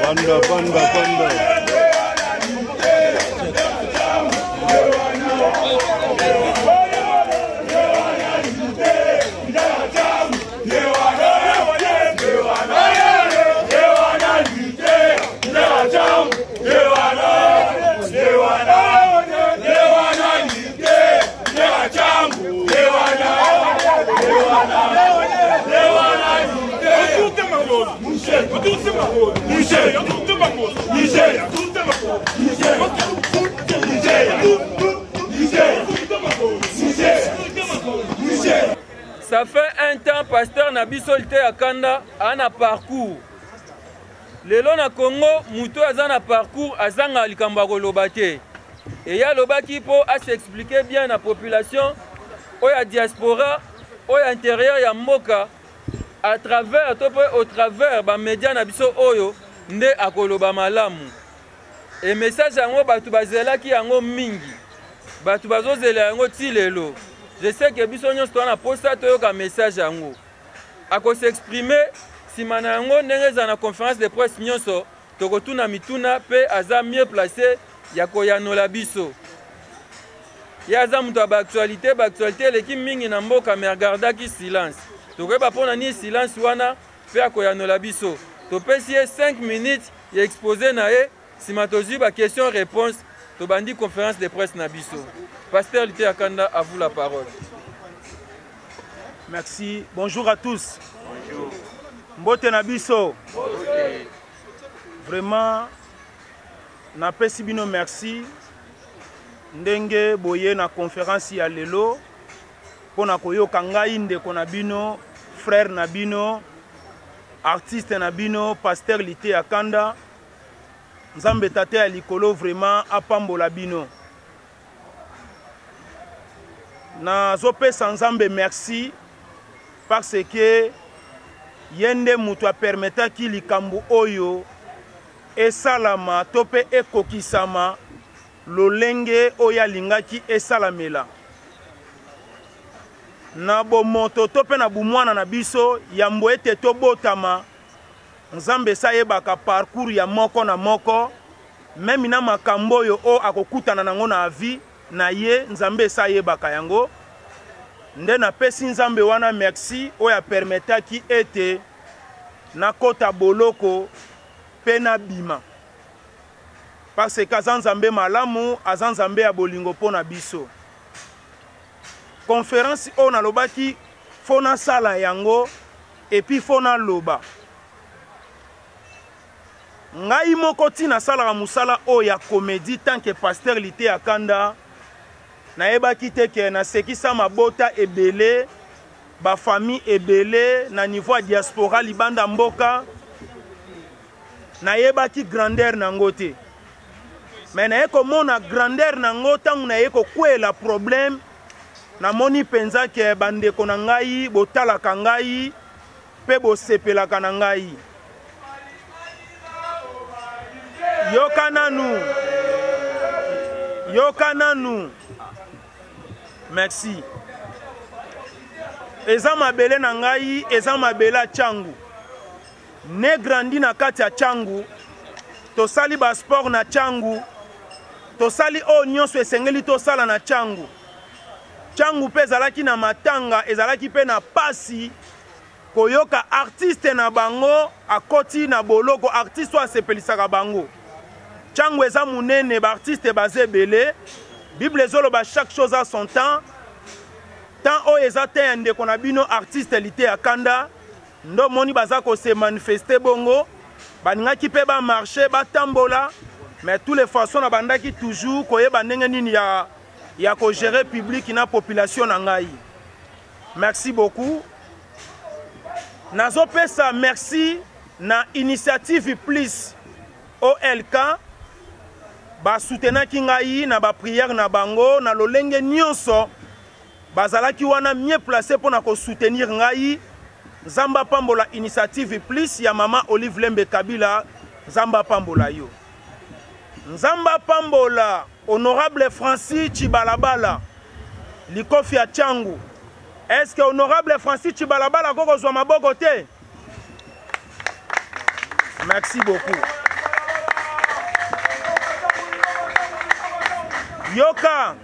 Panda, panda, panda. Ça fait un temps pasteur na biso liteya kanda ana parcours lelo na Congo moto aza na parcours azanga likambo ya koloba te eye alobaki mpo asexplike bien na population oyo ya diaspora oyo ya interieur ya mboka à travers to mpe au travers bamedia na biso oyo nde akoloba malamu e message yango bato bazelaki yango mingi bato bazozela yango ti lelo je sais que biso nyonso toza na mposa toyoka message yango akosexprime nsima na yango ndenge ezala na conférence de presse nyonso tokotuna mituna mpe aza mieux place ya koyanola biso ye aza moto ya baactualité baactualité eleki mingi na mboka mais agardaki silence tokoyeba mpo na nini silence wana mpe akoyanola biso topesi ye 5 minutes ya expose na ye nsima tozwi baquestion réponse tobandi conférence de presse na biso pasteur liteya kanda à vous la parole merci bonjour à tous bonjour. mbote na biso mbote. vraiment napesi bino merci ndenge boye na conférence ya lelo mpo na koyoka ngai ndeko na bino frère na bino artiste na bino pasteur liteya kanda nzambe tata ya likolo vraiment apambola bino nazopesa nzambe merci parce que ye nde moto apermetaki likambo oyo esalama to mpe ekokisama lolenge oyo alingaki esalamela na bomoto to mpe na bomwana na biso yambo ete tobotama nzambe esi ayebaka parcours ya moko na moko meme na makambo oyo oyo akokutana nango na vie na ye nzambe esi ayebaka yango nde napesi nzambe wana merci oyo apermetaki ete nakota boloko mpe nabima parce que aza nzambe malamu aza nzambe ya bolingo mpo na biso conference oyo nalobaki fo nasala yango epuis fo naloba ngai moko ti nasalaka mosala oyo ya comédie tant que pasteur liteya kanda nayebaki te ke nasekisa mabota ebele bafamille ebele na niveau ya diaspora libanda mboka nayebaki grandeur na yango te me naye komona grandeur na yango ntango naye kokwela problème namoni mpenza ke bandeko na ngai botalaka ngai mpe bosepelaka na ngai yoka nanu yoka nanu merci eza mabele na ngai eza mabele ya changu ne grandi na kati ya changu tosali basport na changu tosali oyo nyonso esengeli tosala na changu changu mpe ezalaki na matanga ezalaki mpe na pasi koyoka artiste na bango akoti na boloko artiste oyo asepelisaka bango changu eza monene baartiste baza ebele bible ezoloba chaque chose a son temps temps oyo eza te ya ndeko na bino artiste liteya kanda nde omoni baza ko se manifester bongo balingaki mpe bamarche batambola mais tous les façons nabandaki toujours koyeba ndenge nini ya, ya kogere public na population na ngai merci beaucoup nazopesa merci na initiative plus olk Basoutenaki ngai na baprière na bango na lolenge nyonso. Bazalaki wana mieux placé mpo na kosoutenir ngai. Nzambe apambola Initiative Plus ya mama Olive Lembe Kabila. Nzambe apambola yo. Nzambe apambola honorable Francis Tshibalabala likofi ya Tshangu. Est-ce que honorable Francis Tshibalabala akoki kozwa maboko te? Merci beaucoup. Yoka.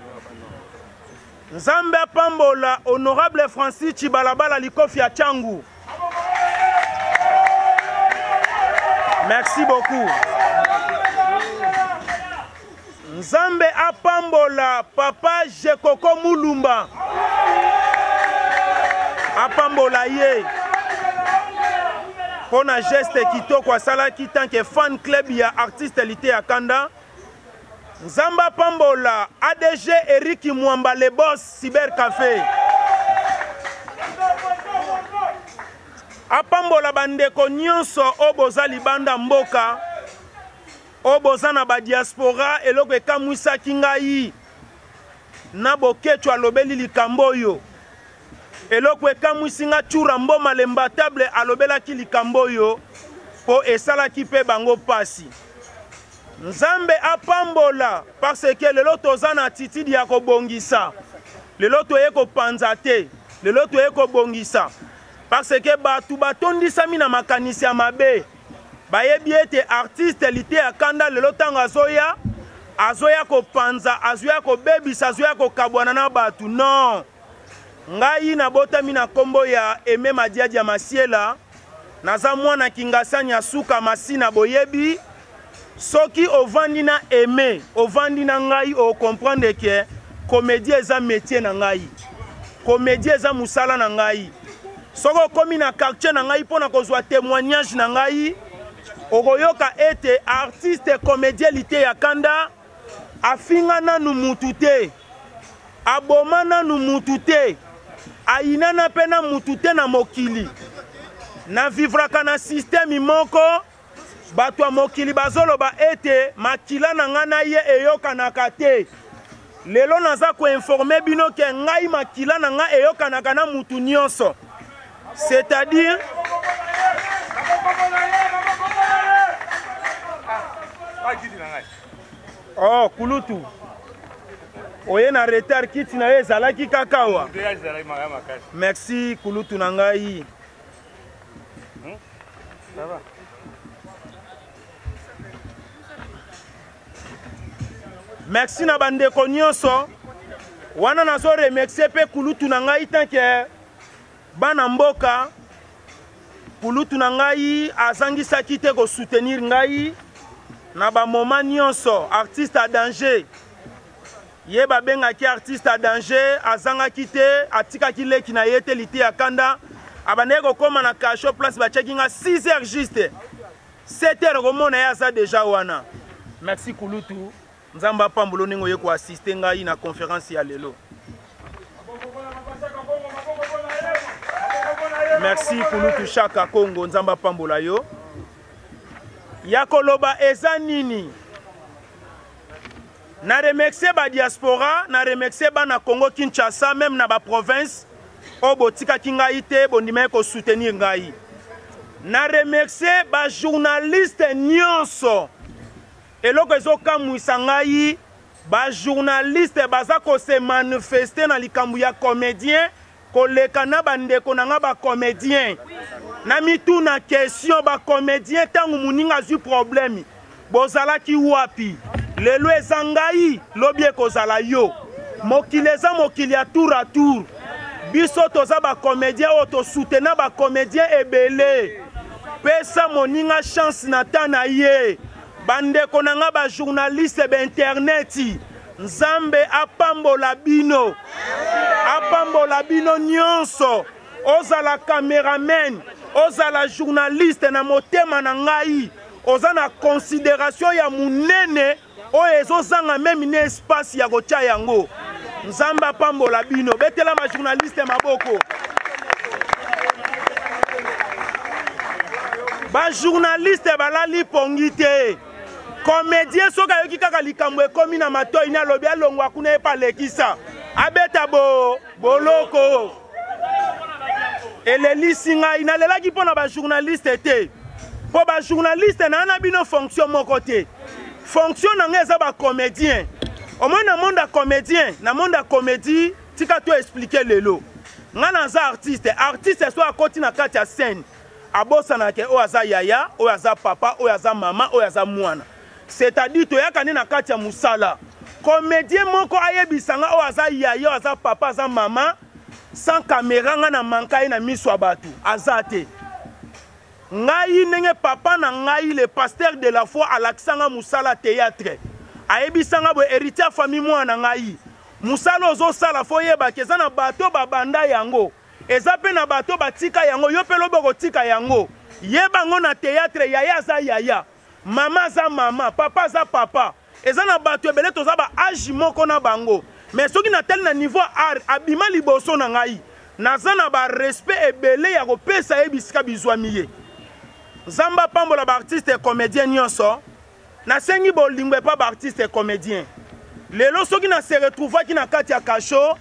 Nzambe apambola honorable Francis Tshibalabala likofi ya Tshangu. Merci beaucoup. Nzambe apambola papa Jekoko Mulumba. Apambola ye mpo na geste kitoko asalaki tant que fan club ya artiste Liteya Kanda. Nzambe apambola ADG Eric Mwamba le boss Cyber Café. Apambola bandeko nyonso oyo boza libanda mboka, oyo boza na ba diaspora. Eloko ekamwisaki ngai na Boketshu alobeli likambo oyo. Eloko ekamwisi nga, Tshoura Mboma l'imbattable alobelaki likambo oyo po esalaki pe bango pasi. Nzambe apambola parce que lelo toza na attitude ya kobongisa. Lelo toye kopanza te, lelo toye kobongisa parce que bato batondisami na makanisi ya mabe. Bayebi ete artiste Liteya Kanda lelo tango azoya, azoya kopanza, azoya kobebisa, azoya kokabwana na bato. Non. Ngai nabotami na kombo ya Aime Madiadia Masiela, naza mwana Kingasani ya suka Masina. Boyebi soki ovandi na Aime, ovandi na ngai, o comprendre que comédie eza métier na ngai, comédie eza mosala na ngai. Soki okomi na quartier na ngai mpona kozwa témoignage na ngai, okoyoka ete artiste comédien Liteya Kanda afinga nanu mutu te, aboma nanu mutu te, ayinana pe na mutu te na mokili. Na vivraka na système moko, bato ya mokili bazoloba ete makila na ngai na ye eyokanaka te. Lelo naza koinforme bino ke ngai makila na ngai eyokanaka na mutu nyonso. C'est-à-dire Oh, kulutu oye na retard, kiti na ye ezalaki kaka awa. Merci kulutu na ngai. Ça va? Merci na bandeko nyonso wana. Nazo remercier pe kulutu na ngai tant que bana mboka. Kulutu na ngai azangisaki te ko soutenir ngai na ba moment nyonso. Artiste à danger, ye babengaki artiste à danger, azangaki te, atikaki leki na ye te. Liteya Kanda abandaki kokóma na cachot place batiaki nga 6 heures juste 7 heures komona ye aza deja wana. Merci kulutu, Nzambe apambola ndenge oye koassiste ngai na conférence ya lelo. Merci kulutu Shaka Kongo, Nzambe apambola yo. Ya koloba eza nini? Na remercier ba diaspora, na remercier bana Congo Kinshasa, même na ba province oyo botikaki ngai te, bondimaki ko soutenir ngai. Na remercier ba journaliste nyonso. Eloko ezokamwisa ngai, ba journaliste baza ko se manifester na likambo ya comédien koleka na bandeko na nga ba comédien. Na mituna question, ba comédien tango moninga azwi problème bozalaki wapi? Lelo eza ngai, lobi ekozala yo. Mokili eza mokili ya tour à tour. Biso toza ba comédien oyo tosutena ba comédien ebele. Pesa moninga chance na ta na ye. Bandeko na nga ba journaliste ba internet, Nzambe apambola bino, apambola bino nyonso. Ozala cameraman, ozala journaliste, na motema na ngai oza na considération ya munene oyo ezozanga meme na espace ya kotia yango. Nzambe apambola bino. Betela ba journaliste maboko. Ba journaliste balali pongi te. Comédien soki ayoki kaka likambo ekomi na matoi ne alobi alongwa kuna ye mpe alekisa abeta bo boloko. Elelisi ngai, nalelaki mpo na bajournaliste te, mpo bajournaliste naa na bino fonction moko te. Fonction na ngai eza bacomédien. Omoni na monde ya comédien, na monde ya comédie, tika to expliquer lelo. Ngai naza artiste, artiste soki akoti na kati ya scène abosanaka ke oyo aza yaya, oyo aza papa, oyo aza mama, oyo aza mwana. C'est-à-dire toyaka nde na kati ya mosala. Comédien moko ayebisa nga oyo aza yaya, oyo aza papa, aza mama, sans caméra nga na manka ye na miso ya bato, aza te. Ngai ndenge papa na ngai le pasteur de la foi alakisa nga mosala théâtre, ayebisa nga boye, héritier ya famille mwana na ngai, mosala ozosala fo oyebaka eza na bato babanda yango, eza pe na bato batika yango, yo pe lobi okotika yango. Yeba yango na théâtre, yaya aza yaya, mama aza mama, papa aza papa. Eza na bato ebele toza ba age moko na bango, mais soki natali na niveau art abima liboso na ngai, naza na ba respect ebele ya kopesa ye bisika bizwami ye. Nzambe apambola ba artiste et comédien nyonso. Nasengi bolingo epa ba artiste et comédien. Lelo soki na se retrouvaki na kati ya cachot,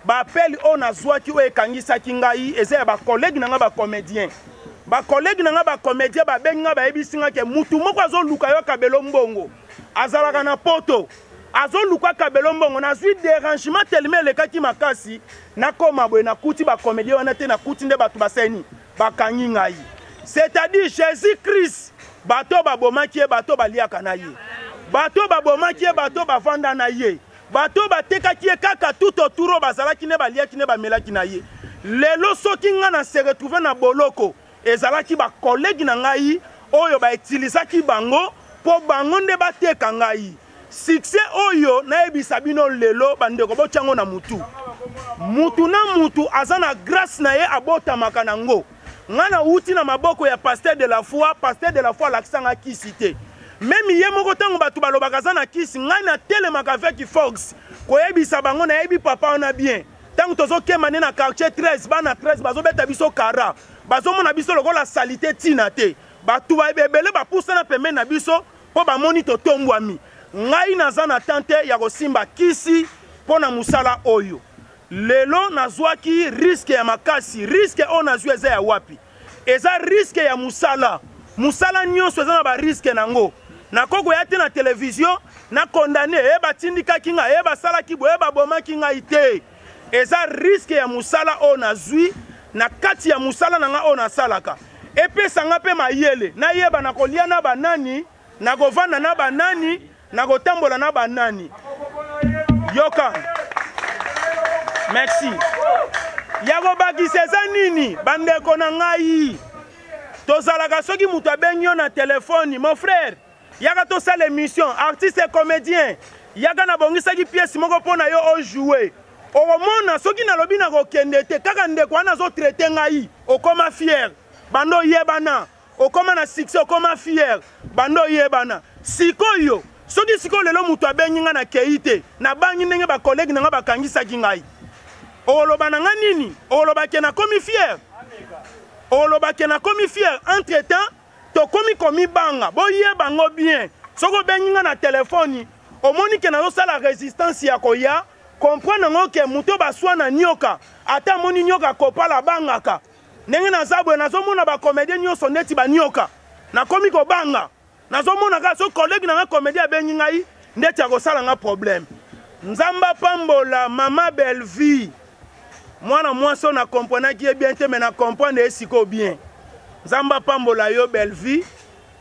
ba appel oyo nazwaki oyo ekangisaki ngai eza ya ba collègue na ngai ba comédien. Ba collègue na ngai ba comédien babengi ngai, bayebisi ngai ke mutu moko azoluka yo akabelo mbongo, azalaka na poto, azoluka akabelo mbongo. Nazwi dérangement tellement elekaki makasi, nakoma boye nakuti ba comédien wana te, nakuti nde bato baseni bakangi ngai. C'est-à-dire Jésus-Christ, bato babomaki ye, bato baliaka na ye, bato babomaki ye, bato bavanda na ye, bato batekaki ye kaka tout autour oyo bazalaki ne baliaki ne bamelaki na ye. Lelo soki nga na se retrouver na boloko, ezalaki ba collègue na ngai oyo ba utilisaki bango po bango nde bateka ngai. Succès oyo nayebisa bino lelo bandeko, botyango na mutu. Mutu na mutu aza na grâce na ye abotamaka nango. Nga nawuti na maboko ya pasteur de la foi, pasteur de la foi alakisa nga kisi te. Meme ye moko ntango bato balobaka aza na kisi, ngai natelemaka avec Fox koyebisa bango nayebi papa wana bien. Ntango tozokema nde na quartier 13, bana 13 bazobeta biso kara, bazomona biso lokola salite tina te. Bato ebele bapusana pembeni na biso mpo bamoni totombwami. Ngai naza na temps te ya kosimba kisi mpo na mosala oyo. Lelo nazwaki risque ya makasi. Risque oyo nazwi eza ya wapi? Eza risque ya mosala. Mosala nyonso eza na ba risque nango. Nakoki koya te na television na condamne, e batindikaki ngai, e basalaki boye, e babomaki ngai te. Eza risque ya mosala oyo nazwi na kati ya mosala na ngai oyo nasalaka. Epesa nga mpe mayele, nayeba nakolia na banani, nakovanda na banani, nakotambola na banani. Yoka. Merci. Ya kobakisa eza nini bandeko na ngai? Tozalaka soki moto abengi yo na telefone, mon frère, yaka tosala émission, artiste et comédien, yaka nabongisaki pièce moko mpo na yo ojouer. Okomona soki nalobi nakokende te, kaka ndeko wana azotraite ngai, okoma fier, bando oyebana, okoma na succès, okoma fier, bando oyebana. Sikoyo soki sikoyo lelo moto abengi ngai nakei te, nabangi ndenge ba collègue na ngai bakangisaki ngai, okoloba na ngai nini? Okoloba ke nakomi fier? Okoloba ke nakomi fier? Entre temps tokomi komibanga. Boyeba ngo bien, soki obengi ngai na telefoni omoni ke nazosala résistance ya koya, comprendre ngo ke moto baswa na nyoka, ata amoni nyoka kopala abangaka. Ndenge naza boye nazomona ba comédien nyonso neti ba nyoka, nakomi kobanga. Nazomona kaka soki collègue na nga comédien abengi ngai ndeti akosala nga problème. Nzambe apambola mama Bellevue, mwana mwasi oyo na comprenaki ye bien te, mais na comprendre ye sikoyo bien. Nzambe apambola yo Bellevue,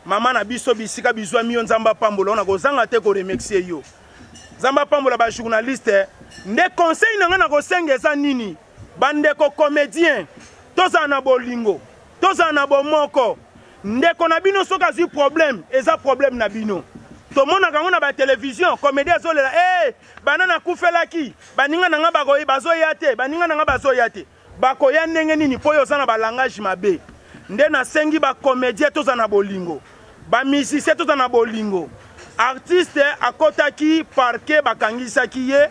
mama na biso bisika bizwami yo, Nzambe apambola yo, nakozanga te ko remercier yo. Nzambe apambola ba journaliste. Nde conseil na nga nakosenga eza nini? Bandeko comédien, tozala na bolingo, tozala na bomoko. Ndeko na bino soki azwi problème, eza problème na bino. Tomonaka yango na ba télévision, comédien azolela, eh, bana nakufelaki, baninga na nga bakoyi, bazoya te, baninga na nga bazoya te. Bakoya ndenge nini mpo yo oza na ba langage mabe? Nde nasengi ba comédien tozala na bolingo, ba musicien tozala na bolingo. Artiste akotaki parquet, bakangisaki ye.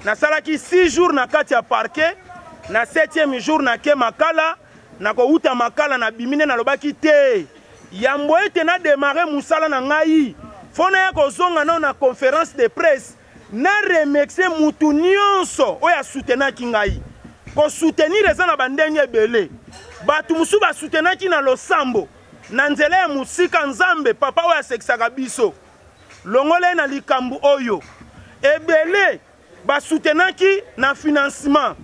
Nasalaki 6 jours na kati ya parquet, na 7e jour nake Makala, nakowuta Makala nabimi nde nalobaki te, yambo ete na démarrer mosala na ngai, Fo naya kozonga nao na conference de presse na remercier mutu nyonso oyo asoutenaki ngai. Kosoutenir eza na bandenge ebele. Bato mosusu basoutenaki na losambo, na nzela ya mosika. Nzambe papa oyo asekisaka biso, longola ye na likambo oyo. Ebele basoutenaki na financement,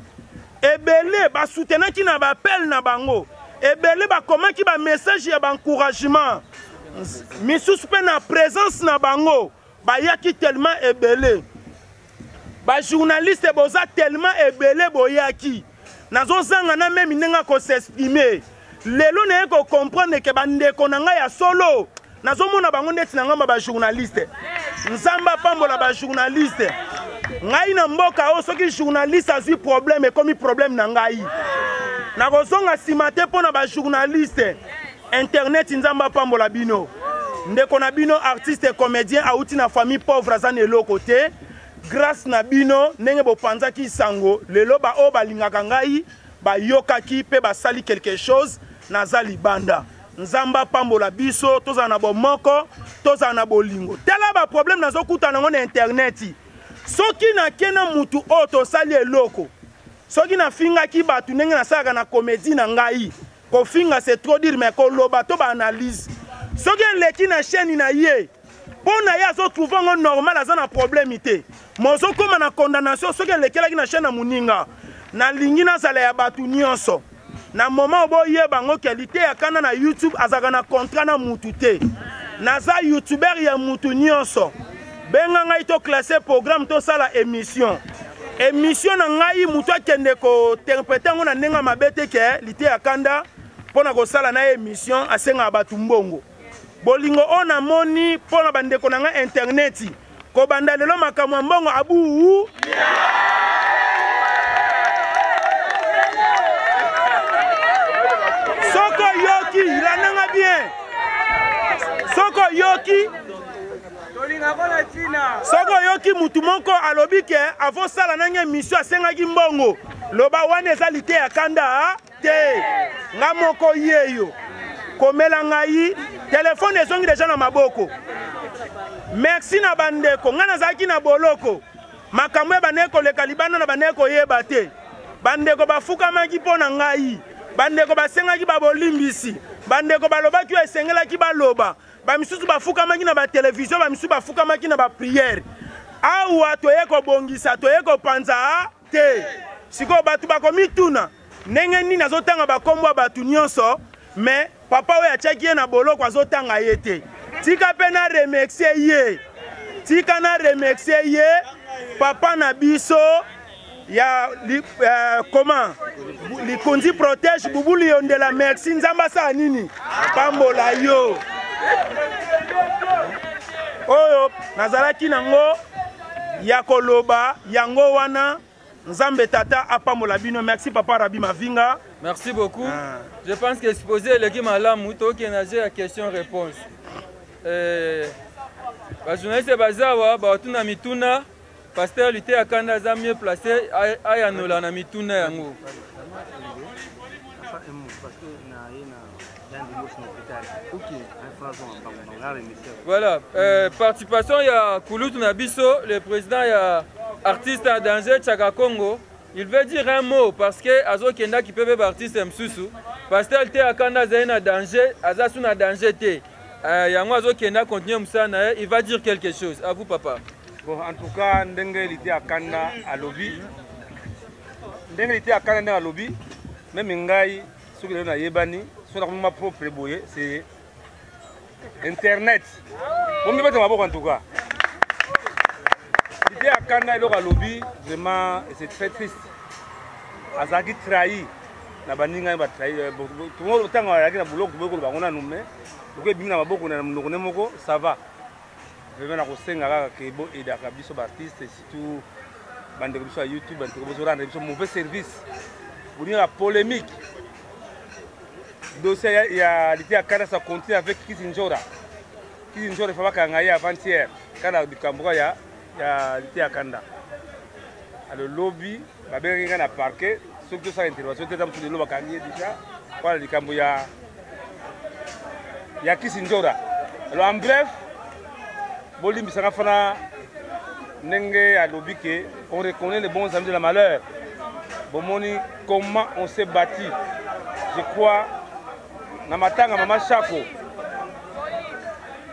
ebele basoutenaki na baappel na bango, ebele bakomaki bamessage ya baencouragement, misusu mpe na présence na bango bayaki tellement ebele. Bajournaliste boza tellement ebele boyaki, nazozanga na meme ndenge akosexprime. Lelo naye kocomprendre ke bandeko na ngai ya solo nazomona bango ndeti na ngambo ya bajournaliste. Nzambe apambola bajournaliste. Ngai na mboka oyo soki journaliste azwi problème ekomi problème na ngai, nakozonga nsima te mpo na bajournaliste. Internet, Nzambe apambola bino. Ndeko na bino artiste comédien auti na famille pauvre, aza na eloko te. Grâce na bino ndenge bopanzaki sango, lelo baoyo balingaka ngai bayokaki mpe basali quelque chose. Naza libanda. Nzambe apambola biso, tozala na bomoko, tozala na bolingo. Tala baproblème nazokutana yango na internet. Soki nake na mutu oyo tosali eloko, soki nafingaki bato ndenge nasalaka na comédie na ngai, kofinga c'est trop dire, mais koloba to baanalyse, soki eleki na chaîne na ye, mpo na ye azotrouve yango normal, aza na problème te. Ma ozokóma na condamnation soki elekelaki na chaîne ya moninga. Nalingi nazala ya bato nyonso. Na moment boyeba yango ke Liteya Kanda na YouTube azalaka na contrat na mutu te. Naza youtuber ya mutu nyonso. Benga ngai to classe programme, tosala émission. Émission na ngai, mutu akende kointerprete yango na ndenge mabe te ke Liteya Kanda mpo na kosala na ye émission asengaka bato mbongo. Bolingo oyo namoni mpo na bandeko na ngai interneti, kobanda lelo makambo ya mbongo abuu. Soko oyoki, landanga bien. Soko oyoki, soki oyoki mutu moko alobi ke avosala nange émission asengaki mbongo, loba wana eza Liteya Kanda te. Nga moko yeyo komela ngai telefone ezongi deja na maboko. Merci na bandeko. Ngai nazalaki na boloko, makambo ya bandeko koleka libanda na bandeko koyeba te. Bandeko bafukamaki mpo na ngai, bandeko basengaki babolimbisi, bandeko balobaki oyo esengelaki baloba, bamisusu bafukamaki na batelevizio, bamisusu bafukamaki na bapriere. Awa toye kobongisa, toye kopanza te. Sikoyo bato bakomituna ndenge nini azotanga bakombo ya bato nyonso, me papa oyo atiaki ye na boloko azotanga ye te. Tika mpe na remercier ye, tika na remercier ye papa na biso ya li, comment Likonzi protège Bubu Liyondela. Merci, Nzambe asala nini, pambola yo. Oyo nazalaki nango ya koloba yango wana. Nzambe tata apambola bino. Merci papa Rabi Mavinga. Merci beaucoup. Ah. Je pense que exposé eleki malamu, tokende na jeu ya question réponse. Bajournaliste bazawa batuna mituna, pasteur Liteya Kanda aza mieux placé ayanola na mituna yango. Voilà, participation ya Kulutu na biso, le président ya artiste en danger Chaka Congo. Il veut dire un mot parce que azokendaki mpe mpe baartiste mosusu. Pasteur Liteya Kanda azali na danger, aza su na danger te. Yango azokenda continuer mosala na ye, il va dire quelque chose. À vous papa. Bon, en tout cas, ndenge Liteya Kanda alobi, ndenge Liteya Kanda ndenge alobi, même ngai soki lelo nayebani, soki nakomi ma propre boye, c'est internet. Bomibeta maboko en tout cas. Liteya Kanda eloko alobi, vraiment c'est très triste. Azalaki trahi na baninga ye batrahi. Ntango azalaki na boloko, toboyi koloba yango nanu, mais lokola ebimi na maboko na monoko ne moko, ça va. Vraiment nakosenga kaka ke boaidaka biso baartiste, surtout bandeko biso ya YouTube, bandeko bozorendre biso mauvais service, bolingaka polémique. Dossier ya Liteya Kanda, ça continue avec Kisi Njora. Kisi Njora ifa bakanga ye avant-hier kaka likambo kaka ya Liteya Kanda. Alors lobi babengaki ngai na parquet, soki tosala intervention te, eza mosusu lelo bakangi ye déjà mpona likambo ya Kisi Njora. Alors en bref, Bolimbisaka fana ndenge alobi ke on reconnaît les bons amis de la malheur. Bomoni comment on s'est bâti. Je crois na matanga mama Shako.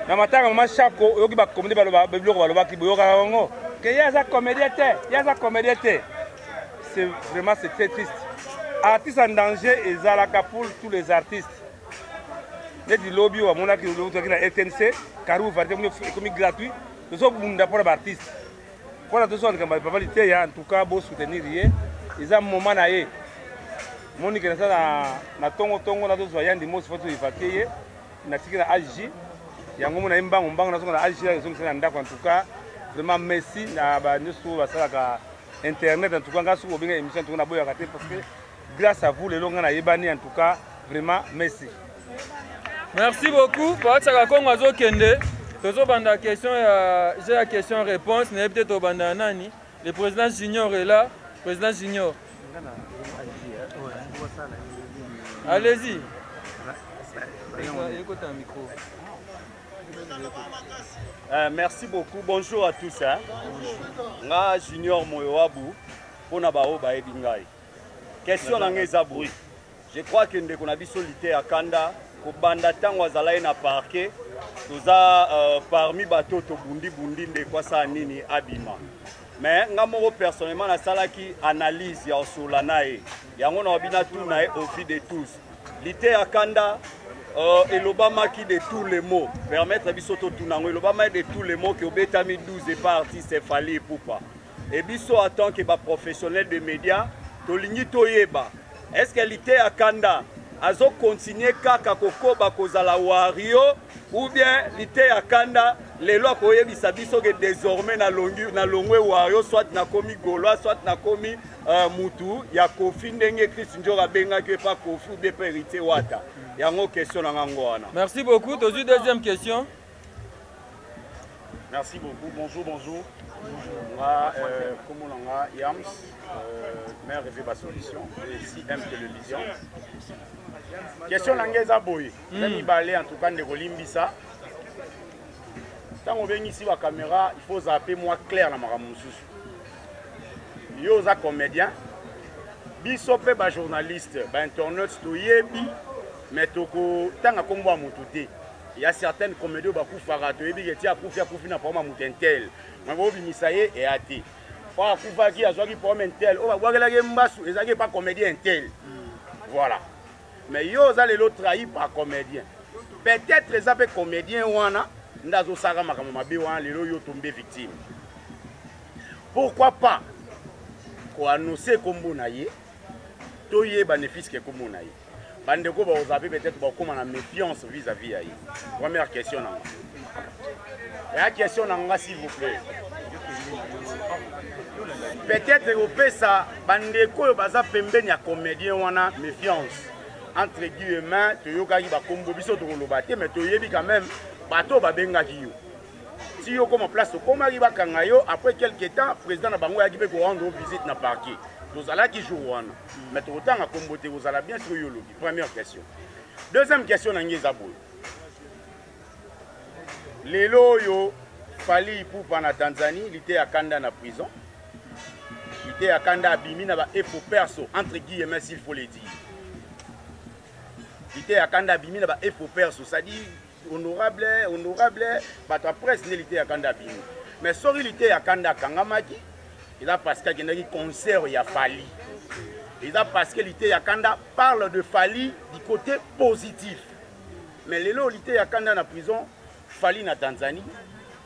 Na matanga mama Shako oyoki ba comédie baloba biloko balobaki boyokaka yango ke ye aza comédien te, ye aza comédien te. C'est vraiment c'est très triste. Artiste en danger ezalaka pour tous les artistes. Neti lobi oyo bamonaki tozalaki na RTNC, Carrefour Varité ekomi gratuit, tozobunda mpo na baartiste mpona tozwa likambo ya papa liteya. En tout cas bosoutenir ye, eza moment na ye. Monike naza na tongo tongo nazozwa yandi mosi fo toevacue ye, natiki na AJ yango mona ye mbango mbango nazonga na AJ ezongisa na ndako. En tout cas vraiment merci na banyonso oyo basalaka internet. En tout cas ngai soki obenga émission en tout cas naboyaka te, parce que grâce à vous lelo ngai nayebani. En tout cas vraiment merci. Merci beaucoup. Patsaka Kongo azokende. Tozobanda question ya j'ai la question réponse nayebi te tobanda nani. Le président Junior est là. Président Junior. Allez-y. Écoute un micro. Merci beaucoup. Bonjour à tous. Hein. Nga Junior Moyoabu pona bao bayebi ngai. Question na ngai eza boye. Je crois que ndeko na biso Liteya Kanda kobanda ntango azalaki na parquet toza parmi bato tobundi bundi ndeko asala nini abima. Mais nga moko personnellement nasalaki analyse ya osola na ye. Yango na bina tout na ye au vu de tous. Liteya Kanda elobamaki de tous les mots. Permettre biso totuna yango elobamaki de tous les mots que obetami 12 et pas artiste Fally Ipupa. Et biso en tant que ba professionnel de médias tolingi toyeba est-ce que Liteya Kanda azo continuer kaka kokoba kozala wario ou bien Liteya Kanda lelo akoyebisa biso que désormais na longi na longwe wario, soit nakomi gaulois, soit nakomi mutu ya Kofi ndenge Chris Njora abengaki ye pa Kofi ou bien pa Héritier Wata. Yango question na ngango wana. Merci beaucoup. Tozui deuxième question. Merci beaucoup. Bonjour, bonjour. Nga kombo na nga Yams, maire rêvé ba solution et CM Télévision. Question na nga eza boye. Na mibale en tout cas ndeko limbisa. Tango obengisi ba caméra, il faut zapper moi clair na makambo mosusu. Yo oza comédien, biso pe ba journaliste, ba internautes toyebi, mais toko tanga kombo ya motu te. Il y a certaines comédies bakufaka toyebi ke ti akufi akufi na problème ya motu intel. Mais bobimisa ye eya te. Po akufaki azwaki problème intel, oyo babwakelaki ye mbasu ezalaki pa comédien intel. Voilà. Mais yo oza lelo trahi par comédien. Peut-être eza pe comédien wana nde azosaka makambo mabe wana lelo yo tombe victime. Pourquoi pas ko annoncer kombo na ye, toyeba ne fût-ce que kombo na ye. Bandeko bakoza pe peut-être bakoma na méfiance vis-à-vis ya ye. Première question na nga. Ya question na nga s'il vous plaît. Peut-être opesa bandeko oyo baza pembeni ya comédien wana méfiance. Entre guillemets, toyokaki bakombo biso tokoloba te, mais toyebi quand même bato babengaki yo. Si yo koma place okomaki bakanga yo, après quelque temps président na bango ayaki pe ko rendre visite na parquet. Tozalaki jour wana. Mais tokotanga kombo te, kozala bien sur yo lobi. Première question. Deuxième question na ngai eza boye. Lelo oyo Fally Ipupa na Tanzanie, Liteya Kanda na prison. Liteya Kanda abimi na ba efo perso entre guillemets s'il faut le dire. Liteya Kanda abimi na ba efo perso, c'est-à-dire honorable, honorable, bato ya presse nde Liteya Kanda abimi. Mais soki Liteya Kanda akangamaki, eza parce que akendaki concert ya Fally. Eza parce que Liteya Kanda parle de Fally du côté positif. Mais lelo Liteya Kanda na prison, Fally na Tanzanie,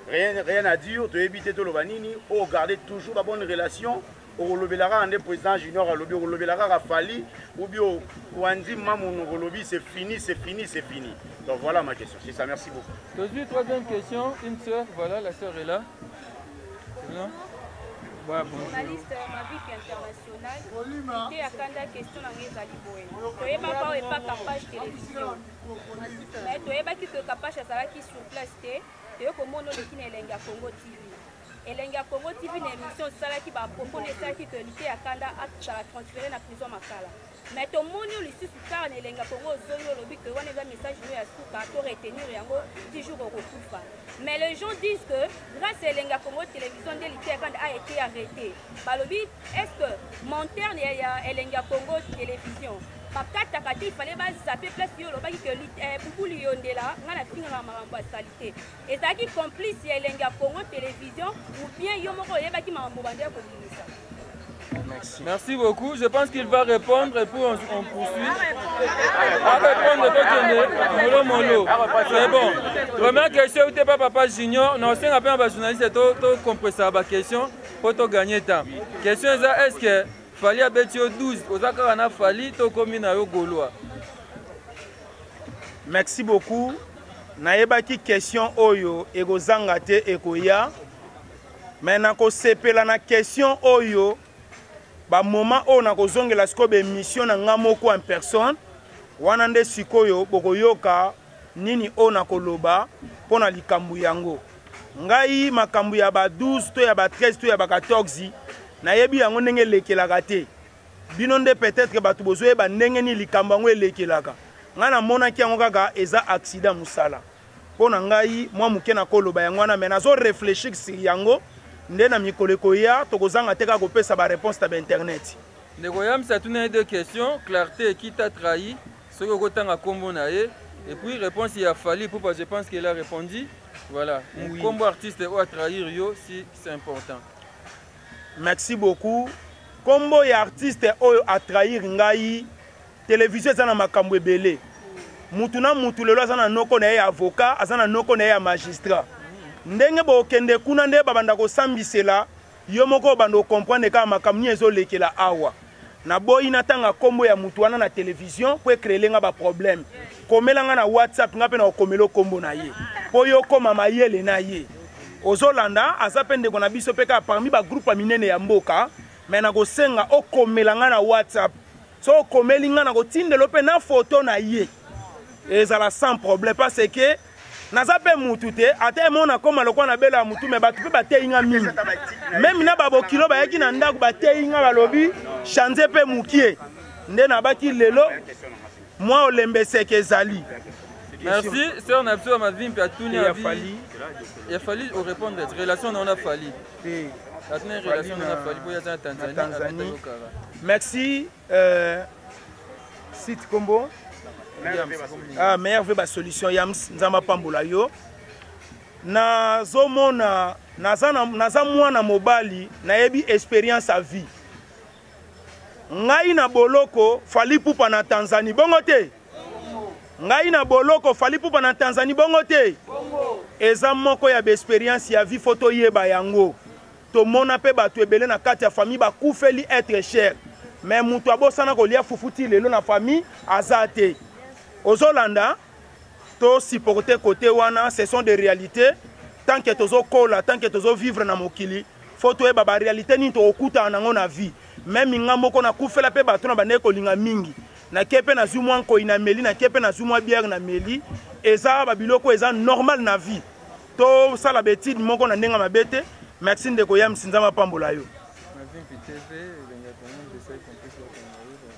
rien, rien à dire, toyebi te toloba nini, o garder toujours ba bonne relation. Okolobelaka nde président Junior alobi, okolobelaka kaka Fally ou bien Wandi Mamono olobi, c'est fini, c'est fini, c'est fini. Donc voilà ma question, c'est ça, merci beaucoup. Tozui troisième question, une sœur, voilà, la sœur est là. C'est bien? Ouais, bonjour. Journaliste Mavic International, Liteya Kanda, question na ngai ezali boye. Toyebaka oyo epa Kapache Télévision. Mais toyebaki que Kapache azalaki sur place te, toye komona oleki na elengi ya Congo TV. Elengi ya Congo TV na émission osalaki ba propos nde esalaki que Liteya Kanda azala transfere na prison Makala. Mais tomoni yo lisusu kaka na Elengi ya Congo ozongi olobi que wana eza message no ya suka to retenir yango ti jour okokufa. Mais les gens disent que grâce à Elengi ya Congo télévision nde Liteya Kanda a été arrêté. Balobi est-ce que monteur ya, ya Elengi ya Congo télévision bakataka te il fallait bazape place yo olobaki que eh, Bubuli Yondela ngai nafingaka makambo ya salite Ezalaki complice ya elengi ya Congo television ou bien yo moko oyebaki makambo bande ya kobimisa? Merci. Merci beaucoup. Je pense qu'il va répondre et puis on, on poursuit. À répondre, mollo mollo. C'est bon. Première question, tu pas papa Junior. Non, c'est un peu un journaliste, tu compressé la question pour te gagner temps. Question est-ce que Fally abeti yo 12 oza kaka na Fally to komi na yo Gaulois? Merci beaucoup. Nayebaki question oyo ekozanga te ekoya. Mais nakosepela na question oyo ba moment oyo nakozongela sikoyo ba émission na nga moko en personne wana nde sikoyo bokoyoka nini oyo nakoloba mpo na likambo yango. Ngai makambo ya ba 12 to ya ba 13 to ya ba 14 nayebi yango ndenge elekelaka te. Bino nde peut-etre batu bozoyeba ndenge nini likambo yango elekelaka. Ngai namonaki yango kaka eza accident musala. Mpo na ngai mwa moke nakoloba yango wana mais nazo reflechir sur yango nde na mikolo ekoya tokozanga te kaka kopesa ba reponse na ba internet. Ndeko Yams atuna ye deux questions, clarte qui t'a trahi soki okotanga kombo na ye et puis réponse ya Fally Ipupa je pense qu'il a répondu voilà oui. Kombo artiste oyo a trahir yo si c'est important. Merci beaucoup. Kombo ya artiste oyo a trahir ngai, television eza na makambo ebele. Mutu na mutu lelo aza na noko na ye ya avocat, aza na noko na ye ya magistrat. Ndenge bokende kuna nde babanda kosambisela yo moko obanda okomprendre kaka makambo nini ezolekela awa. Naboyi natanga kombo ya mutu wana na television po ecreele nga ba problème. Komela nga na WhatsApp nga pe na kokomela kombo na ye po yo koma mayele na ye. Ozolanda aza pe ndeko na biso pe kaka parmi ba groupe ya minene ya mboka mais nakosenga okomela nga na WhatsApp. So okomeli nga nakotindelo pe na photo na ye. Ezala sans problème parce que naza pe mutu te ata emo nakoma lokola na bela ya mutu me bato mpe bateyi nga mingi meme na babokilo bayaki na ndako bateyi nga balobi change mpe mukie nde nabaki lelo mwa olembeseke ezali. Merci sœur na biso ya mavimpi atuni ya Fally ya Fally o répondre relation na ona Fally atuni relation na Fally po ya za Tanzanie Tanzanie merci euh, site kombo ah, meilleur ve ba solution yams nzambe apambola yo nazomona naza, na, naza mwana mobali nayebi experience ya vie ngai na boloko Fally Ipupa na Tanzanie bongo te ngai na boloko Fally Ipupa na Tanzanie bongo te eza moko ya baexperience ya vie fo toyeba yango tomona mpe bato ebele na kati ya famille bakufeli être cher mais moto abosana kolia fufu ti lelo na famille aza te ozolanda to supporter côté wana ce sont des réalités tant que tozokola tant que tozovivre na mokili fo toyeba ba réalité nini tokokutana nango na vie meme nga moko nakufela mpe bato na bandaki kolinga mingi nake mpe nazwi mwa nkoi na meli nake mpe nazwi mwa biere na meli eza babiloko eza normal na vie tosala baetide moko na ndenge mabe te merci ndeko yamsi nzambe apambola yo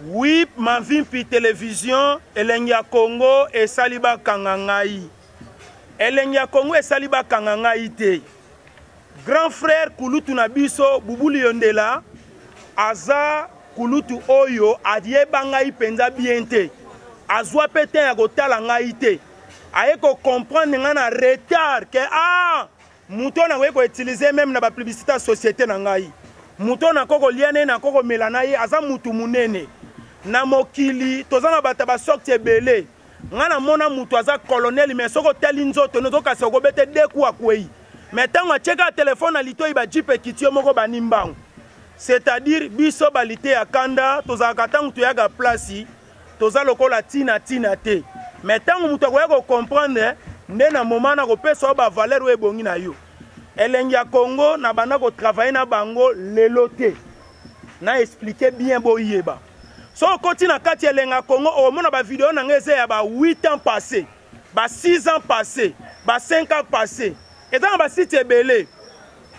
Oui, Mavimpi Television, elengi ya Congo esali bakanga ngai. Elengi ya Congo esali bakanga ngai te. Grand frère kulutu na biso Bubuli Yondela aza kulutu oyo ayeba ngai mpenza bien te. Azwa mpe te ya kotala ngai te. Aye ko comprendre ngai na retard que ah Moto oyo nakoki ko utiliser meme na ba publicite ya societe na ngai. Moto oyo nakoki kolia na ye, nakoki komela na ye, aza moto monene. Na mokili toza na bato ya ba sorte ebele. Ngai namona moto aza colonel mais soki otali nzoto no ozokasa okobete deux coups akwei. Mais ntango atie kaka telefone na litoyi ba jeep ekiti yo moko bani mbangu. C'est-à-dire biso ba liteya kanda tozalaka ntango toyaka place toza lokola tina tina te mais ntango moto akoya kocomprendre nde na moment na kopesa yo bavaleur oyo ebongi na yo elengi ya congo na banda kotravaille na bango lelo te na explike bien boyeba so okoti na kati ya elengi ya congo okomona bavideo na ngai eza ya ba 8 ans passé ba 6 ans passé ba 5 ans passé eza na basite ebele.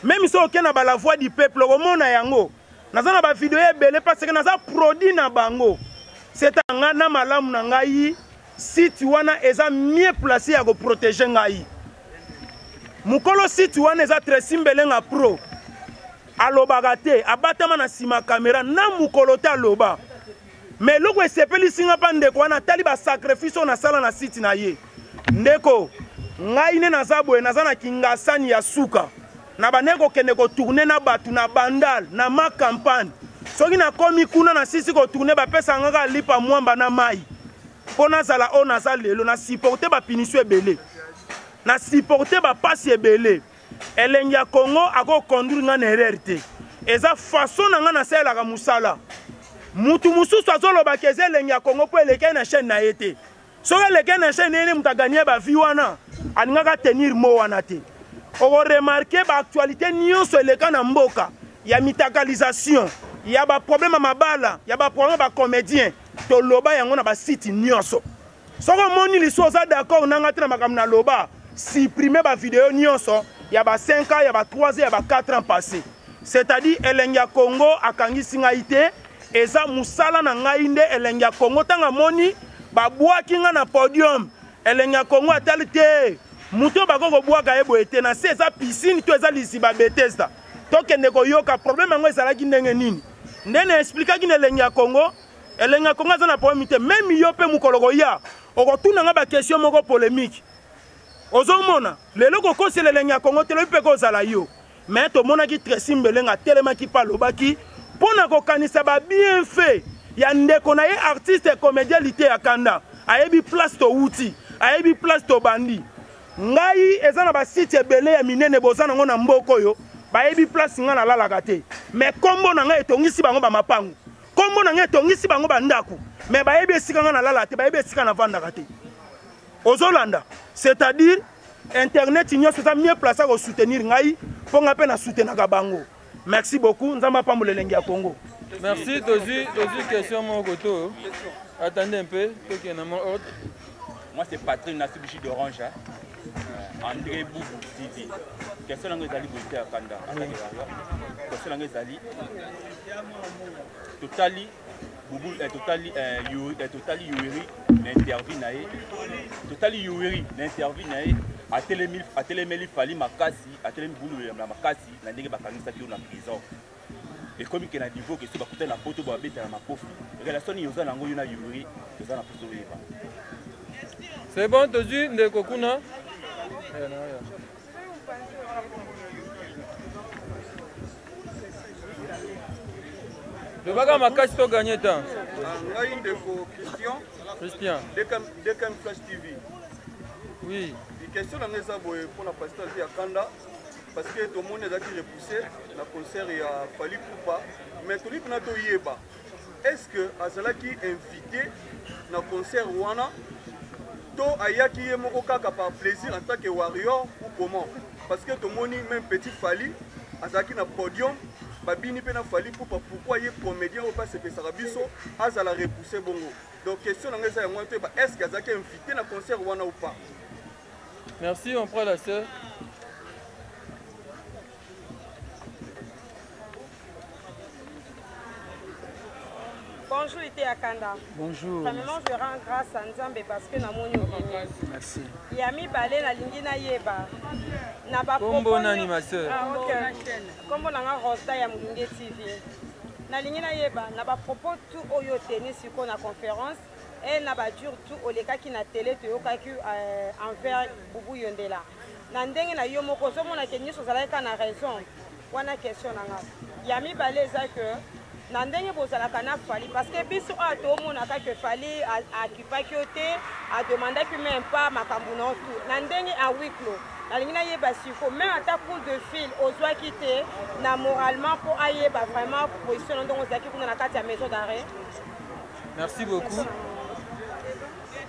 Meme soki oke na ba la voix du peuple okomona yango. Naza na ba video ebele parce que naza produit na bango. C'est nga na malamu na ngai site wana eza mieux placé ya ko protéger ngai. Mukolo site wana eza Tracy Mbelenga pro. Alobaka te, abatama na sima camera na mukolo te aloba. Mais eloko esepelisi nga pa ndeko wana atali ba sacrifice oyo nasala na site na ye. Ndeko, ngai nde naza boye, naza na kingasani ya suka. Na bandaki kokende kotourne na bato na Bandal, na ma campagne. Soki nakomi kuna nasisi kotourne, bapesaka nga kaka lipa mwamba na mai. Mpo nazala oyo naza lelo, na supporte ba punition ebele. Na supporte ba pasi ebele. Elengi ya Congo ako conduire nga na erreur te. Eza façon na nga nasalelaka musala. Mutu mususu azoloba ke eza elengi ya Congo po elekaki na chaîne na ye te. Soki elekaki na chaîne na ye nde mutu aganye ba vues wana, alingaka tenir mot wana te. Oko remarquer ba actualités nionso eleka na mboka ya mitakalisation, ya ba problème ya mabala, ya ba problème ya ba comediens, toloba yango na ba sites nionso. Soki omoni lisu oza d'accord na nga te na makambo na loba, supprimer ba video nyonso ya ba 5 ans, ya ba 3 ans, ya ba 4 ans passé. C'est-à-dire elengi ya Congo akangisi ngai te, eza musala na ngai nde elengi ya Congo tanga moni babwaki nga na podium, elengi ya Congo atali te. Moto bako kobwaka ye boye te na se eza piscine to eza liziba Bethesda. Tokende koyoka problème yango ezalaki ndenge nini. Nde na explikaki na elengi ya Congo. Elengi ya Congo aza na problème te. Meme yo pe mukolo koya okotuna nga ba question moko polemique. Ozomona lelo kokosela elengi ya Congo te lobi pe kozala yo. Mais tomonaki Tracy Mbelenga atelemaki pa alobaki mpo na kokanisa ba bienfait ya ndeko na ye artiste et comédien Liteya Kanda. Ayebi place towuti, ayebi place tobandi. Ngai eza na ba site ebele ya minene boza nango na mboka oyo bayebi place ngai nalalaka te. Mais kombo na ngai etongisi bango ba mapangu. Kombo na ngai etongisi bango ba ndaku. Mais bayebi esika ngai nalala te, bayebi esika navandaka te. Ozolanda? C'est-à-dire internet nyonso eza mieux placé ko soutenir ngai mpo ngai mpe na soutenaka bango. Merci beaucoup, Nzambe apambola elengi ya Congo. Merci, tozwi tozwi question moko to. Attendez un peu, tokende na mwa ordre. Moi c'est Patrick Nasibushi d'Orange. Hein? André Boubou TV. Question langue ezali boye ya kanda. Question langue ezali totali Boubou eh, totali eh, yu, eh, totali Yueri na interview na ye. Totali Yueri na interview na ye atelemi atelemeli Fally makasi, atelemi Boubou na makasi na ndenge bakangisaki yo na prison. Ekomi ke na niveau ke so bakutani na poto babetana makofi. Relation nini oza nango yo na Yueri toza na poso oyeba. C'est bon, tozwi ndeko kuna. Lobaka makasi to gagner temps. Ngai ndeko Christian. Christian. DKM Flash TV. Oui. Question na ngai eza boye mpo na pasteur ya Kanda parce que tomoni ezalaki repoussé na concert ya Fally Ipupa mais tolingi mpena toyeba est-ce que azalaki invité na concert wana to ayaki ye moko kaka par plaisir en tant que warrior ou comment parce que tomoni même petit Fally azalaki na podium babini mpe na Fally Ipupa pourquoi ye comédien oyo mpe asepesaka biso azala repoussé bongo donc question na ngai eza yango wana toyeba est ce que azalaki invité na concert wana ou pas. Merci, on prend la sœur. Bonjour Liteya Kanda. Bonjour. Premièrement, je rends grâce à Nzambe parce que namoni obimi. Merci. Ya mibale nalingi nayeba na ba Kombo nani ma sœur? Ah, OK. Kombo na nga Rosa ya Mulunge TV. Nalingi nayeba na ba propos tout oyo teni siko na conférence et na ba dur tout olekaki na télé toyokaki euh, envers Bubu Yondela. Na ndenge na yo moko ozomona ke nyonso ozalaki kaka na raison wana question na nga ya mibale eza que na ndenge bozalaka na Fally parce que biso awa tomonaka que Fally akipaki yo te ademandaki même pas makambo na yo tout na ndenge a huis clos nalingi nayeba siko même ata coup de fil ozwaki te na moralement mpo ayeba vraiment position na ndenge ozalaki kuna na kati ya maison d'arrêt. Merci beaucoup.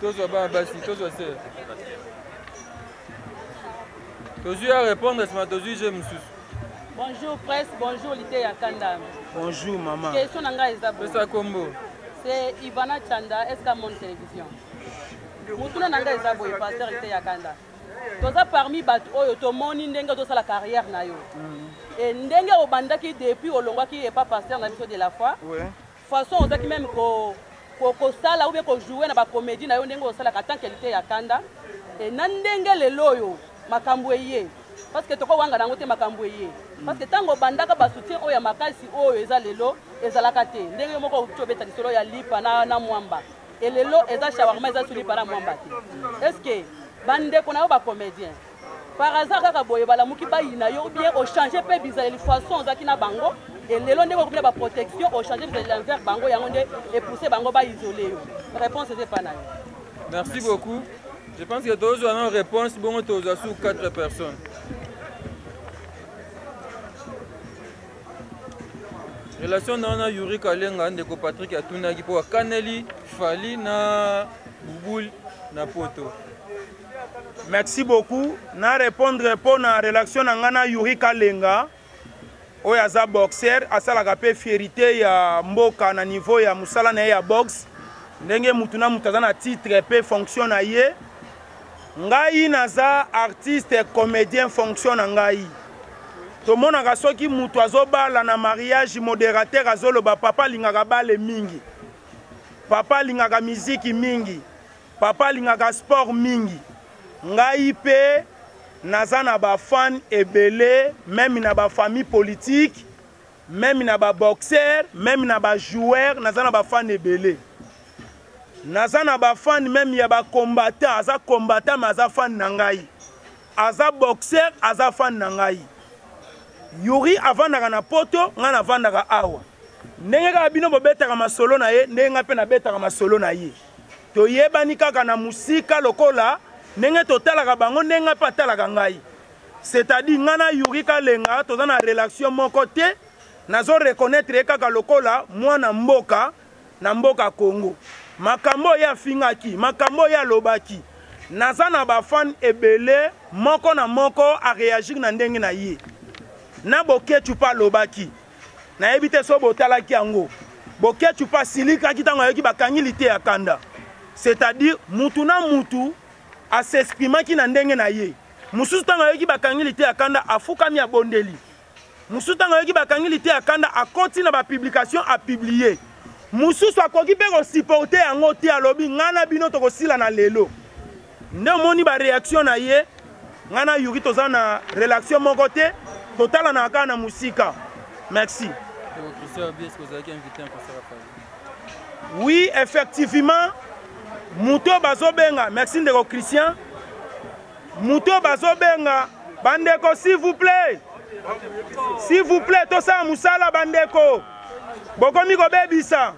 Tozwa bana basi, tozwa sœur. Tozwi ya répondre sima tozwi jeu mosusu. Bonjour presse, bonjour Liteya Kanda. Bonjour maman. Question na ngai eza boye. Pesa kombo. C'est Ivana Chanda, SK Monde Télévision. Mutuna na ngai eza boye pasteur Liteya Kanda. Toza parmi bato oyo tomoni ndenge ozosala carrière na yo. E ndenge obandaki depuis olongwaki epa pasteur na biso de la foi. Ouais. Façon ozaki même ko kosala ou bien kojouer na bacomédie na yo ndenge osalaka tant que Liteya Kanda. E na ndenge lelo oyo makambo eye parce que tokowanga nango te makambo eye parce que ntango obandaka basoutien oyo ya makasi oyo eza lelo ezalaka te ndenge yo moko outi obeta lisolo ya lipa na, na mwamba e lelo eza shawarma eza su lipa na mwamba te est ce que bandeko na yo bacomédien par hasard kaka boye balamuki bayina yo ou bien ochange mpe bizaleli façon ozalaki na bango e lelo ndenge okomi na baprotection ochange bizaleli envers bango yango nde epousse bango baisole yo réponse eza epa na yo. Merci beaucoup. Je pense que tozwa na réponse bongo tozwa sous 4 personnes. Relation na wana Yuri Kalenga ndeko Patrick atunaki mpo akaneli Fally na Bubul na poto. Merci beaucoup. Na répondre mpo na relation na ngai na Yuri Kalenga oyo aza boxer asalaka mpe fierité ya mboka na niveau ya mosala na ye ya boxe ndenge mutu na mutu aza na titre mpe fonction na ye. Ngai naza artiste comédien fonction na ngai. Tomonaka soki mutu azobala na mariage modérateur azoloba papa alingaka bale mingi, papa alingaka miziki mingi, papa alingaka sport mingi. Ngai mpe naza na ba fan ebele meme na ba famille politique, meme na ba boxeur, meme na ba joueur, naza na ba fan ebele. Naza na ba fan meme ya ba combattant, aza combattant mais aza fan na ngai. Aza boxeur, aza fan na ngai. Yuri avandaka na poto, ngai navandaka awa. Ndenge kaka bino bobetaka masolo na ye, ndenge ngai mpe nabetaka masolo na ye. Toyebani kaka na musika lokola ndenge totalaka bango, ndenge ngai mpe atalaka ngai. C'est-à-dire ngai na Yuri Kalenga toza na relation moko te, nazo reconnaître ye kaka lokola mwana mboka na mboka Congo. Makambo oyo afingaki, makambo oyo alobaki, naza na ba fan ebele, moko na moko a réagir na ndenge na ye. Na Boketshu mpe alobaki, nayebi te so botalaki yango. Boketshu mpe asilikaki ntango ayoki bakangi Liteya Kanda. C'est-à-dire mutu na mutu as'exprimaki na ndenge na ye. Mosusu ntango ayoki bakangi Liteya Kanda afukami abondeli. Mosusu ntango ayoki bakangi Liteya Kanda akoti na ba publication a publier. Mosusu akoki mpe kosupporte yango te, alobi ngai na bino tokosila na lelo. Nde omoni ba réaction na ye. Ngai na Yuri toza na relation moko te, totalanaka kaka na mosika. Merci. Oui, effectivement, moto bazobenga, merci ndeko Christian, moto bazobenga bandeko, s'il vous plaît, s'il vous plaît, tosala mosala bandeko, bokomi kobebisa.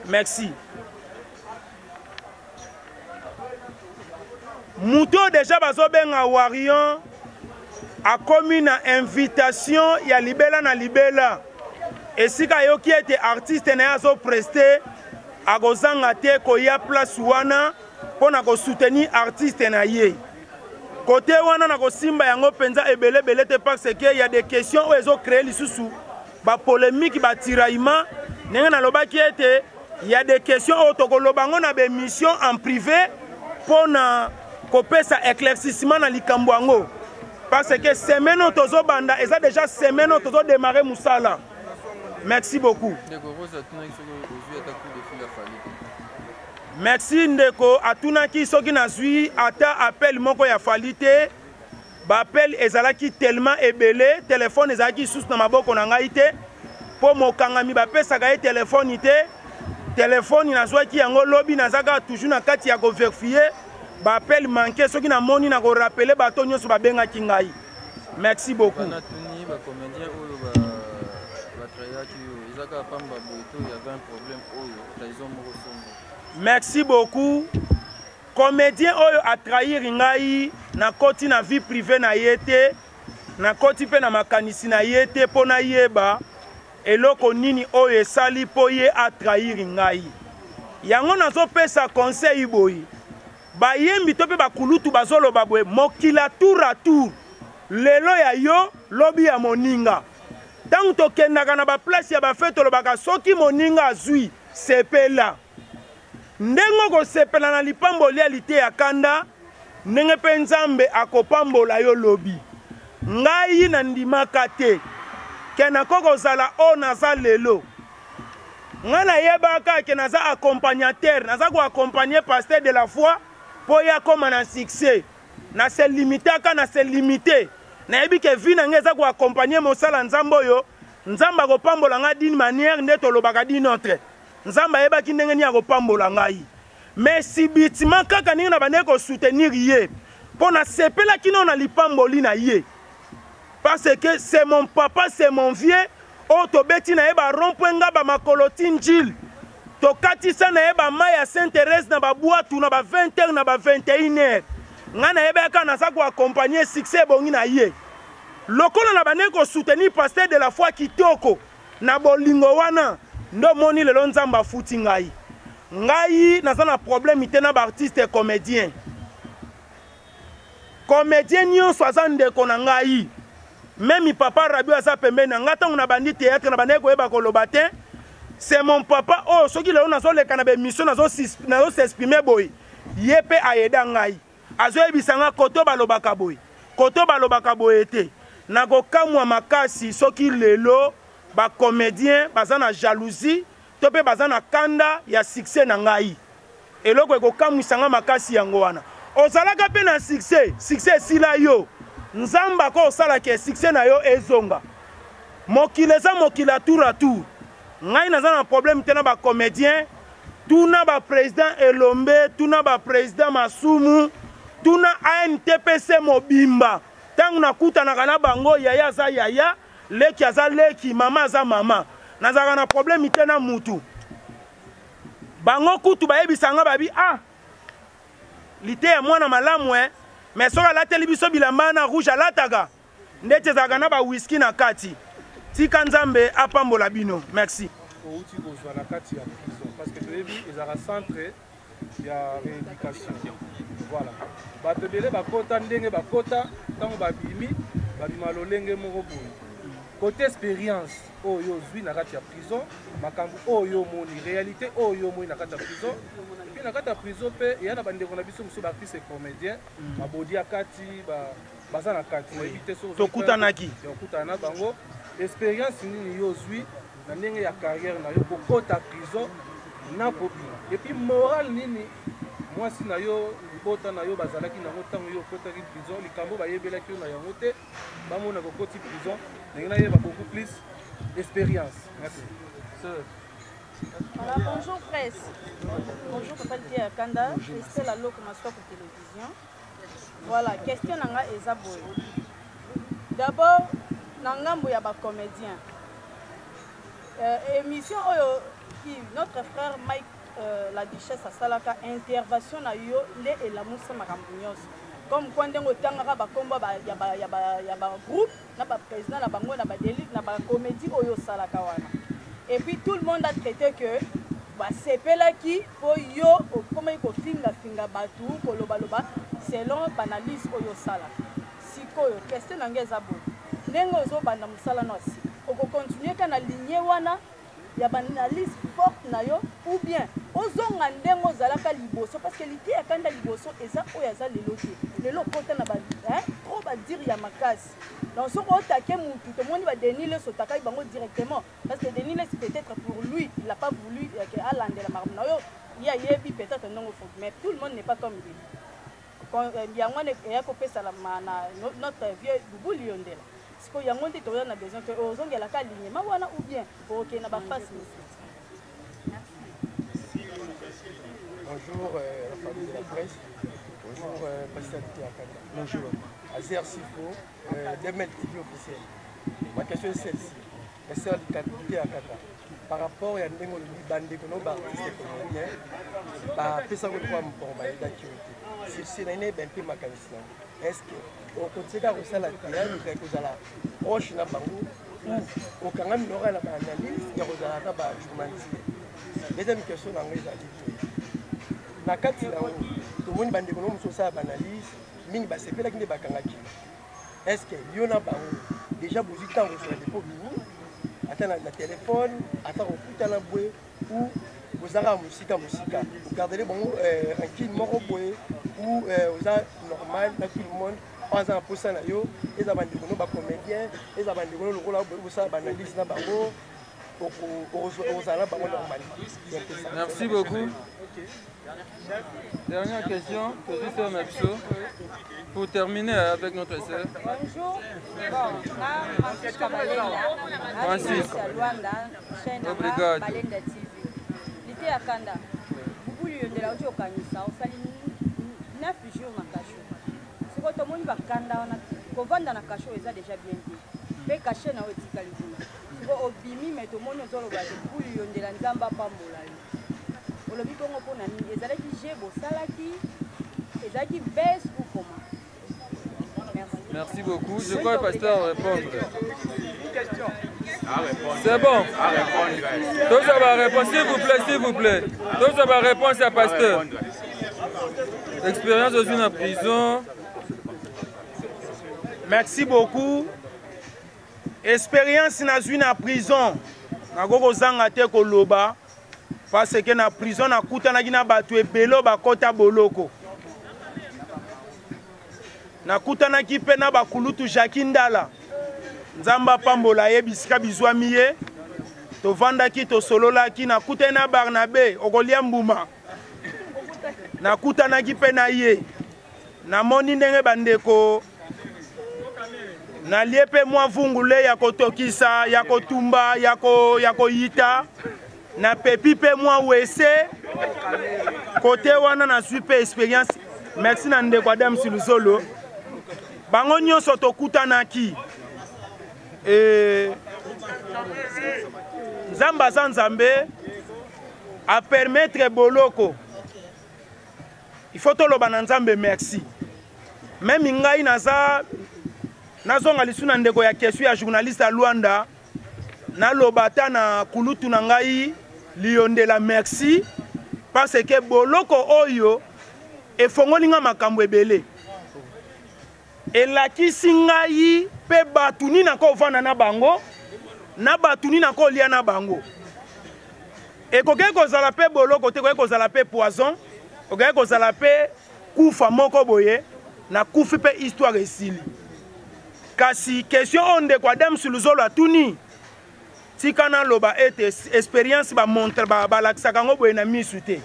Merci. Moto oyo deja bazobenga Warion akomi na invitation ya libela na libela. Esika ayoki ete artiste na ye azopreste, akozanga te koya place wana mpo na kosoutenir artiste na ye. Kote wana na kosimba yango mpenza ebelebele te parce que ya des questions oyo ezocree lisusu ba polémique, ba tiraillement. Ndenge nalobaki ete ya des questions oyo tokoloba yango na ba émission en privé mpo na kopesa éclaircissement na likambo yango, parce que semaine oyo tozobanda eza déjà semaine oyo tozodémarrer mosala. Merci beaucoup. Merci ndeko atunaki soki nazwi ata appel moko ya Fally te. Ba appel ezalaki tellement ebele, téléphone ezalaki lisusu na maboko na ngai te, po mokangami bapesaka ye téléphone te. Téléphone nazwaki yango lobi, naza kaka toujours na kati ya koverifier ba appel manqué. Soki namoni na korappeler bato nyonso babengaki ngai. Merci beaucoup. Bana tuni ba comédien oyo ba trahiraki yo, eza kaka pamba boye to y avait un problème oyo trahison moko songo? Merci beaucoup. Comédien oyo a trahir ngai, nakoti na vie privée na ye te, nakoti mpe na makanisi na ye te mpo nayeba eloko nini oyo esali mpo ye a trahir ngai. Yango nazopesa conseil boye, bayembi to mpe bakulutu bazoloba boye, mokila tour à tour, lelo ya yo lobi ya moninga. Ntango tokendaka na ba place ya ba fete, tolobaka soki moninga azwi sepela. Ndenge okosepela na lipamboli ya Liteya Kanda, ndenge mpe Nzambe akopambola yo lobi. Ngai nandimaka te ke nakoki kozala oyo naza lelo. Ngai nayebaka ke naza accompagnateur, naza ko accompagner pasteur de la foi mpo ye akoma na succès. Na se limitaka, na se limite. Nayebi ke vie na ngai eza ko accompagner mosala Nzambe oyo. Nzambe akopambola ngai d'une manière nde tolobaka d'une autre. Nzambe ayebaki ndenge nini akopambola ngai. Mais subitement kaka ndenge nabandaki ko soutenir ye mpo nasepelaki nao na lipamboli na ye parce que c'est mon papa, c'est mon vieux oyo tobeti na ye ba rond-point nga ba makolo ti Ndjili, tokatisa na ye ba mayi ya Sainte Therèse na ba bwatu na ba 20 heures na ba 21 heures. Ngai nayebaki kaka naza ko accompagner succès ebongi na ye. Lokola nabandaki ko soutenir pasteur de la foi kitoko na bolingo wana nde omoni lelo Nzambe afuti ngai. Ngai naza na problème te na ba artistes comediens. Comedien nyonso aza ndeko na ngai. Meme papa Rabio aza pembeni na ngai ntango nabandi théâtre nabandaki koyeba koloba te. C'est mon papa oyo soki lelo nazoleka na ba émission nazo s'exprimer boye ye mpe ayeda ngai. Azoyebisa nga koto balobaka boye, koto balobaka boye te. Nakokamwa makasi soki lelo ba comediens baza na jalousie to mpe baza na kanda ya succès na ngai. Eloko ekokamwisa nga makasi yango wana. Ozalaka mpe na succès, succès esila yo. Nzambe akosala ke succès na yo ezonga. Mokili eza mokili ya tour à tour. Ngai naza na problème te na ba comediens. Tuna ba president Elombe, tuna ba president Masumu, tuna ANTPC mobimba. Tango nakutanaka na bango, yaya aza yaya, leki aza leki, mama aza mama. Nazalaka na problème te na mutu. Bango kutu bayebisa nga babi ah liteya mwana malamu eh, mais soki alateli biso bilamba na rouge alataka ndeti ezalaka na ba whisky na kati. Tika Nzambe apambola bino. Merci. Outi kozwa na kati ya prison parce que toyebi ezalaka centre ya rééducation. Voilà, bato ebele bakota ndenge bakota, ntango babimi babima lolenge moko boye. Côté expérience oyo ozwi na kati ya prison, makambo oyo omoni, réalité oyo omoni na kati ya prison, et puis na kati ya prison mpe eya na bandeko na biso mosusu baartiste et comédien babodi ya kati ba baza na kati, nayebi te soki tokutanaki ya kokutana na bango. Expérience nini yo ozwi na ndenge ya carrière na yo kokota prison na kobima, et puis morale nini mwasi na yo, libota na yo bazalaki nango ntango yo okotaki prison, likambo bayebelaki yo na yango te, bamona kokoti prison, ndenge nayeba beaucoup plus expérience. Merci. Voilà, bonjour presse. Bonjour Papa Liteya Kanda, Estelle Aloko Maswaku Télévision. Voilà, question na nga eza boye. D'abord, na ngambo ya ba comédien. Émission oyo qui notre frère Mike la Duchesse asalaka intervention na yo nde elamusa makambo nyonso. Comme quoi ndenge otangaka ba kombo ya ba, ya ba, ya ba groupe na ba président na bango na ba délire na ba comédie oyo osalaka wana. Et puis tout le monde a traité que basepelaki po yo okomaki kofingafinga bato, kolobaloba selon banalyse oyo osalaka. Sikoyo question na ngai eza boye, ndenge ozobanda mosala no asi okokontinue ka na ligne wana ya banalyse forte na yo, ou bien ozonga ndenge ozalaka liboso? Parce que liteya kanda liboso eza oyo aza lelo te. Lelo okota na ba, hein, trop badire ya makasi. Donc soki otake mutu, tomoni ba Denis Lessie otakaki bango directement, parce que Denis Lessie peut-être pour lui il a pas voulu que alandela makambo na yo, ye ayebi peut-être ndongo fo, mais tout le monde n'est pas comme lui. Yango wana eya kopesa na notre vieux Bubu Liondela. Sikoyo yango nde toza na besoin te ozongelaka alignement wana ou bien okokende na baface mosusu. Bonjour la famille de la presse. Bonjour Pasteur Liteya Kanda. Bonjour. Azer Sifo, DML TV officiel. Ma question est celle-ci. Pasteur Liteya Kanda, par rapport à ndenge olobi bandeko no baartiste comédien bapesaka lokola mokongo bayebaki yo te, succès na ye nayeba mpe makanisi nango, est ce que okotika kaka kosala théâtre ya kozala proche na bango ou okangami noka na baanalyse ya kozala na bajournaliste? Deuxième question na yango ezali boye, na kati na yango tomoni bandeko no mosusu osala baanalyse mingi basepelaki nde bakangaki, est ce que yo na bango déjà bozwi ntango kozala depo bimi ata na telefone ata kokutana boye, ou bozalaka mosika mosika ogardele bango rancune moko boye? Ou euh, oza normal na tout le monde oyo aza na mposa na yo, eza bandeko no bacomédien, eza bandeko no lokola bosala baanalyse na bango, okozala na bango normalement. Merci beaucoup. Dernière question, tozwi sœur na biso pour terminer avec notre sœur. Bonjour. Bon, na Francis Kabalenda. Francis. Luanda, chaîne Obrigado. Balenda TV. Lite ya kanda. Bubuli yondela oti okanisa osali 9 jours na kasho. Sikoyo tomoni bakanda wana kovanda na kasho eza déjà bien te. Mpe kashe na yo etikali kuna. Sikoyo obimi me tomoni ozoloba te bubuli yondela Nzambe apambola yo. Olobi bongo mpo na nini? Ezalaki jeu bosalaki? Ezalaki baisse ou comment? Merci. Merci beaucoup. Je crois que pasteur répondre. C'est bon. Tous la réponse, s'il vous plaît, s'il vous plaît. Tous la réponse à pasteur. Expérience dans une prison. Merci beaucoup. Expérience nazwi na prison nakoki kozanga te koloba parce que na prison nakutanaki na bato ebele oyo bakota boloko. Nakutanaki mpe na bakulutu Jacques Ndala, Nzambe apambola ye bisika bizwami ye. Tovandaki tosololaki, nakutani na Barnabe okolia mbuma, nakutanaki mpe na ye, namoni ndenge bandeko nalie mpe mwa vungule ya kotokisa ya kotumba ya koyita, napepi mpe mwa wese kote wana, nazwi mpe experience. Merci na ndeko Adam Siluzolo, bango nyonso tokutanaki. E, Nzambe aza Nzambe, apermettre boloko, il faut toloba na Nzambe merci. Meme ngai naza nazonga lisu na ndeko ya question ya journaliste ya Luanda, naloba ata na kulutu na ngai Liyondela merci, parce que boloko oyo efongoli nga makambo ebele, elakisi ngai mpe bato nini nakovanda na bango na bato nini nakolia na bango. Ekoki kozala mpe boloko te, ekoki kozala mpe poison, ekoki kozala mpe kufa moko boye, nakufi mpe histoire esili. Kasi question oyo ndeko Adam Siluzolo atuni, tika naloba ete experience bamontre balakisaka yango boye na misu te.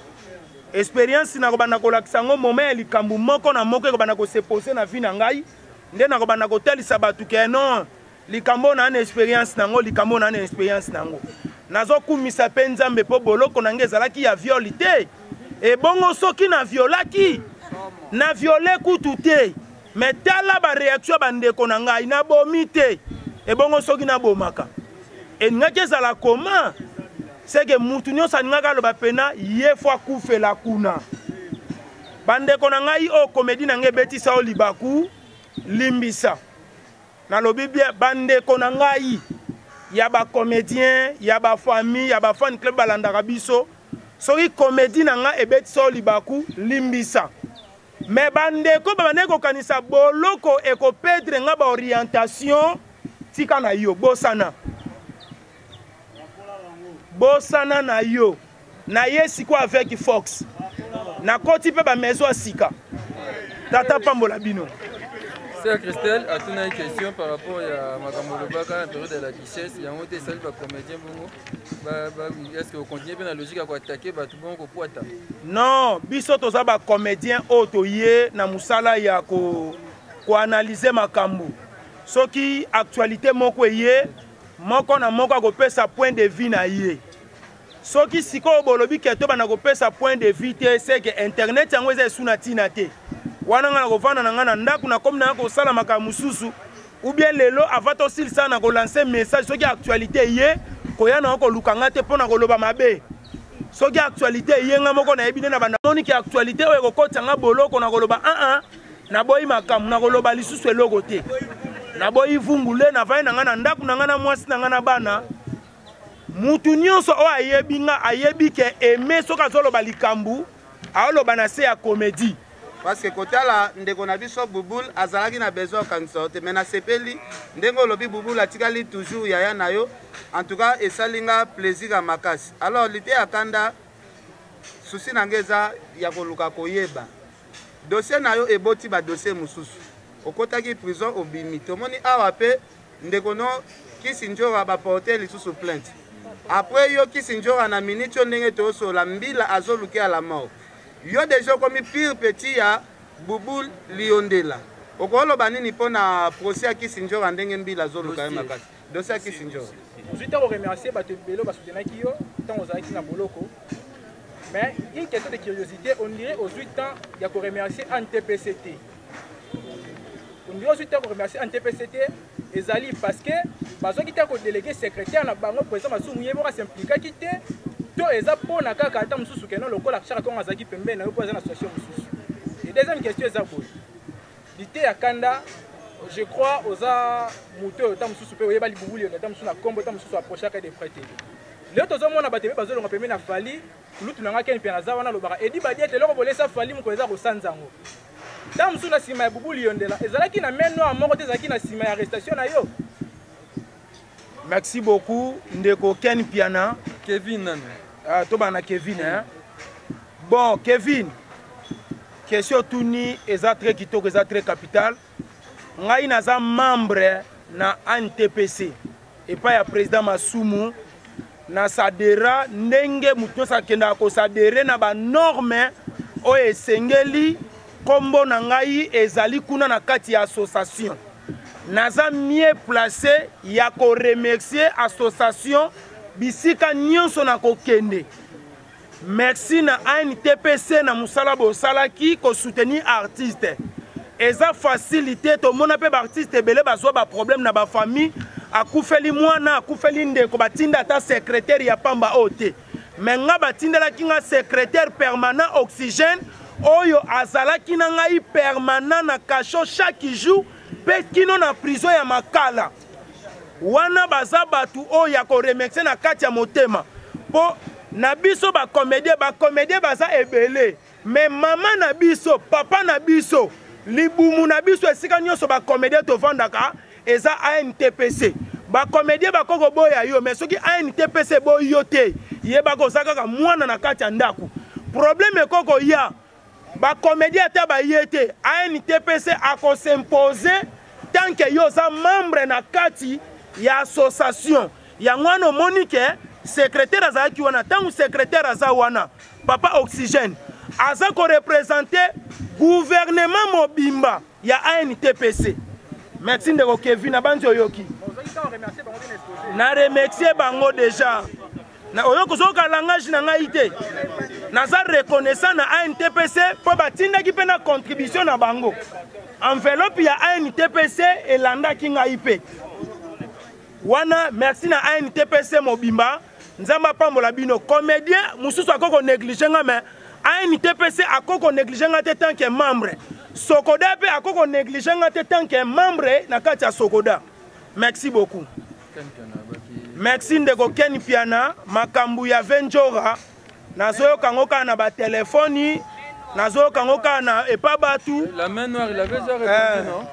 Experience nakobanda kolakisa yango moment ya likambo moko na moko ekobanda kose pose na vie na ngai, nde nakobanda kotalisa bato ke non, likambo na na experience nango, likambo na na experience nango. Nazokumisa mpe Nzambe mpo boloko na ngai ezalaki ya viol te. Ebongo soki na violaki, na viole kutu te, me tala ba réaction ya bandeko na ngai, nabomi te. Ebongo soki nabomaka, elingaki ezala koma seke mutu nyonso alingaki aloba pena ye fo akufela kuna. Bandeko na ngai oyo komedi na ngai ebetisa oyo libaku, limbisa. Nalobi bien, bandeko na ngai ya ba comédien, ya ba famille, ya ba fan club balandaka biso, soki komedi na ngai ebetisa oyo libaku, limbisa. Me bandeko babandaki kokanisa boloko ekopedre nga ba orientation, tika na yo, bosana. Bosana na yo. Na ye siko avec Fox. Nakoti mpe ba maison ya sika. Tata pambola bino. Sœur Christelle atuna une question par rapport à makambo olobaka na période ya la duchesse, yango te esali ba comédien bongo est-ce que ocontinue mpe na logique ya koattaquer bato bongo kopwata? Non, biso toza ba comédien oyo toye na mosala ya koanalyse makambo. Soki actualité moko eye, moko na moko akopesa point de vue na ye. Soki sikoyo bolobi ke tobanda kopesa point de vue te, c'est que internet yango eza esu na ntina te. Wana nga nakovanda na nga na ndako, nakomi na nga kosala makambo mosusu, ou bien lelo avant tosilisa na kolancer message, soki actualité eye, koya na yo koluka nga te mpo na koloba mabe. Soki actualité eye, nga moko nayebi nde na banda moni ke actualité oyo ekokotisa nga boloko, na koloba ah ah, naboyi makambo, nakoloba lisusu eloko te, naboyi vungule, navandi na nga na ndako na nga na mwasi na nga na bana. Mutu nyonso oyo ayebi nga ayebi ke aime soki azoloba likambo aoloba na se ya comédie. Parce que kotala ndeko na biso Bouboul azalaki na besoin okanisa yo te, mais nasepeli ndenge olobi Bouboul atikali toujours yaya na yo. En tout cas esali nga plaisir ya makasi. Alors lite ya kanda, souci na nga eza ya koluka koyeba. Dossier na yo eboti ba dossier mosusu. Okotaki prison obimi. Tomoni awa pe ndeko no Kisi Ndjora ba porter lisusu plainte. Après yo Kisi Ndjora na minute oyo ndenge tozosola mbila azoluke à la mort. Yo dejà okomi pire petit ya Bouboul Liondela. Okoloba nini mpo na procès ya Kisi Ndjora ndenge mbila azoluka ye makasi? Dossier ya Kisi Ndjora. Ozwi ntango remercier bato ebele oyo basoutenaki yo ntango ozalaki na boloko. Mais une question de curiosité, on dirait ozwi temps ya ko remercier ANTPC te. On dirait ozwi temps ko remercier ANTPC te ezali parce que bazwaki te ko déléguer secrétaire na bango président Masumu ye moko asimplikaki te to eza mpo na kaka ata mosusu keno lokola Chaka Kongo azalaki pembeni na yo mpo aza na situation mosusu. Et deuxième question eza boye, liteya kanda je crois oza moto oyo ata mosusu mpe oyeba libubuli ata mosusu na nkombo ata mosusu approchaka de près te. Lelo tozomona bato ebe bazolonga pembeni na Fally, kulutu na nga Ken Mpiana aza wana alobaka Edi Badiete eloko bolesa Fally mokolo eza kosanza yango. Ntango mosusu na nsima ya Bubu Liyondela ezalaki na main noire moko te ezalaki na nsima ya arrestation na yo. Merci beaucoup ndeko Ken Mpiana. Kevin nanu. Ah, tobanda na Kevin hein. Bon Kevin, question otuni eza très kitoko, eza très capital. Ngai naza membre na ANTPC epai ya président Masumu na sadera ndenge moto nyonso akendaka kosadere na banorme oyo esengeli. Nkombo na ngai ezali kuna na kati ya association. Naza mieux placé ya koremercier association bisika nyonso nakokende. Merci na ANTPC na mosala bosalaki kosoutenir artiste. Eza facile te, tomona mpe baartiste ebele bazwa baproblème na bafamille, akufeli mwana, akufeli ndeko, batinda ata secrétaire ya pamba oyo te. Mais nga batindelaki nga secrétaire permanent oxygène oyo azalaki na ngai permanent na cachot chaque jour mpe kino na prison ya Makala. Wana baza batu oyo ya ko remercier na kati ya motema po na biso ba comédien, ba comédien baza ebele mais mama na biso, papa na biso, libumu na biso esika nyonso ba comédien tovandaka eza ANTPC. Ba comédien bako koboya yo mais soki ANTPC eboyi yo te, yebaka oza kaka mwana na kati ya ndako. Problème ekoki koya ba comédien ata baye te, ANTPC ako s'imposer tant que yo oza membre na kati ya association. Yango wana omoni ke secrétaire azalaki wana. Ntango secrétaire aza wana, papa Oxygène aza ko représenter gouvernement mobimba ya ANTPC. Merci ndeko Kevin, abanzi oyoki. Na remercier bango déjà. Na oyoki ozoyoka langage na ngai te. Naza reconnaissant na ANTPC mpo batindaki mpe na contribution na bango. Enveloppe ya ANTPC elandaki ngai mpe. Wana merci na ANTPC mobimba. Nzambe apambola bino. Comédien mosusu akoki ko négliger nga mais ANTPC akoki ko négliger nga te tant que membre. Sokoda mpe akoki ko négliger nga te tant que membre na kati ya Sokoda. Merci beaucoup. Merci ndeko Ken Mpiana, makambo ya Venjora nazoyoka yango kaka na batelefoni, nazoyoka yango kaka na epa batu. La main noire, il avait déjà répondu, non?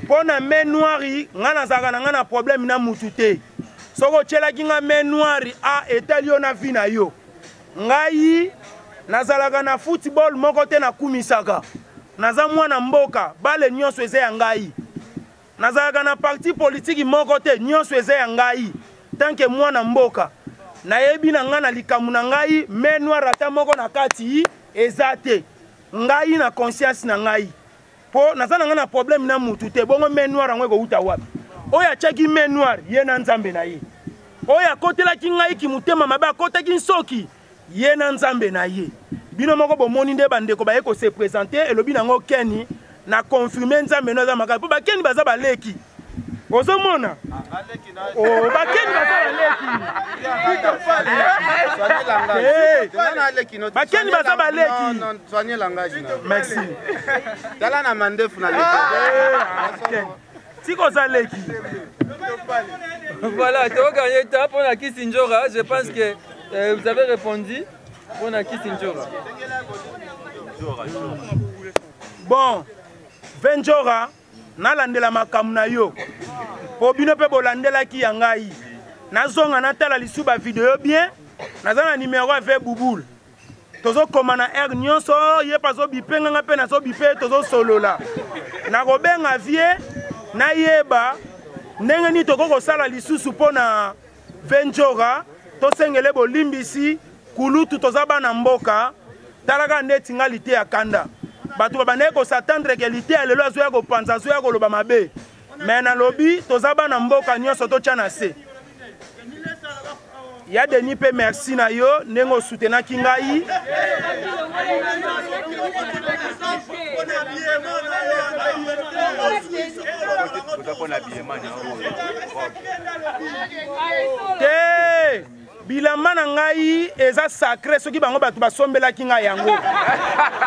Mpo na main noire, nga nazalaka na nga na problème na mutu te. Soki otielaki nga main noire, a etali yo na vie na yo. Ngai nazalaka na football moko te nakumisaka. Naza mwana mboka, bale nyonso eza ya ngai. Nazalaka na parti politique moko te, nyonso eza ya ngai. Tant que mwana mboka, nayebi na ngai na likambo na ngai, main noire ata moko na kati eza te. Ngai na conscience na ngai. Po naza na ngai na problème na mutu te, bongo main noire yango ekowuta wapi? Oyo atiaki main noire, ye na Nzambe na ye. Oyo akotelaki ngai kimotema mabe, akotaki nsoki, ye na Nzambe na ye. Bino moko bomoni nde bandeko baye ko se présenter, elobi nango Ken na confirmer Nzambe no aza makasi. Po ba Ken baza baleki. Ozomona? Oh, ba Ken baza baleki. Ba Ken baza baleki. Non, non, soignez langage na. Merci. Tala na mandefu na leki. Tika oza leki. Voilà, tu as gagné temps pour la Kisindjora. Je pense que vous avez répondu pour la Kisindjora. Bon, Venjora, nalandela makambo na yo. Po bino pe bolandelaki ya ngai. Nazonga natala lisu ba video bien. Naza na numéro avec Bouboule. Tozokoma na heure nyonso, ye mpe azobipe nga, nga mpe nazobipe, tozosolola. Nakobenga vie nayeba ndenge nini tokoki kosala lisusu mpo na Venjora, tosengele bolimbisi kulutu, toza bana mboka. Talaka ndeti nga liteya kanda, bato babandaki kosatendre ke liteya lelo azoya kopanza, azoya koloba mabe, me nalobi toza bana mboka nyonso, totya na se. Ya Denis mpe merci na yo ndenge osutenaki ngai. Te, bilamba na ngai eza sacré, soki bango bato basombelaki ngai yango,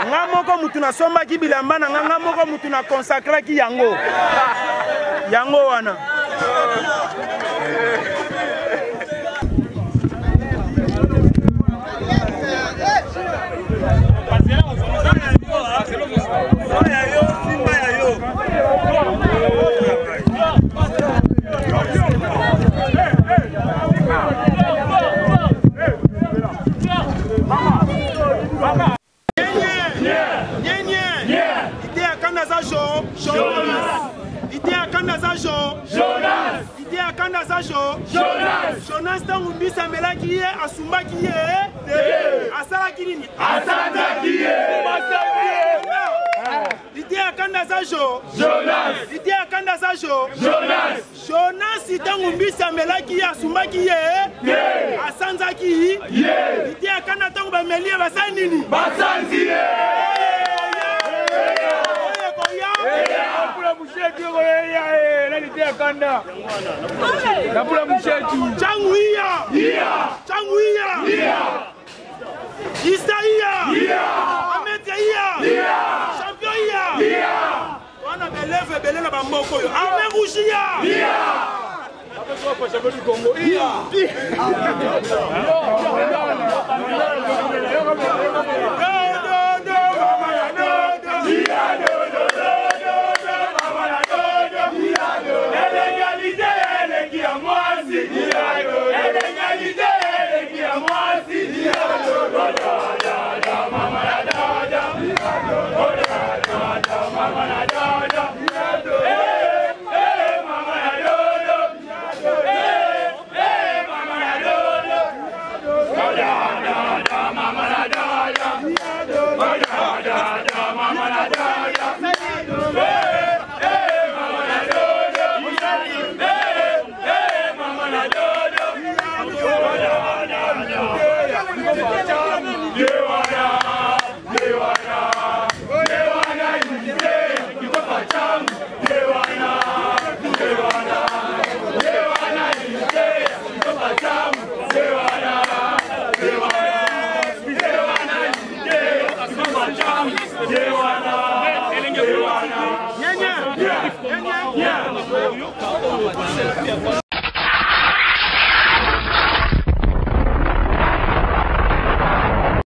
nga moko mutu nasombaki bilamba na ngai, nga moko mutu na consacraki yango, yango wana. Jonas, ntango mbisi amelaki ye, asumbaki ye te, asalaki nini? Asanzaki ye. Liteya kanda aza jo Jonas. Liteya kanda aza jo Jonas. Jonas, ntango mbisi amelaki ye, asumbaki ye te, asanzaki ye. Liteya kanda, ntango bameli ye, basali nini? Basanzi ye. Changu iya. Changu iya. Isa iya. Ametia iya. Champion iya. Wana beleve ebele na bamboka oyo. Armée rouge iya.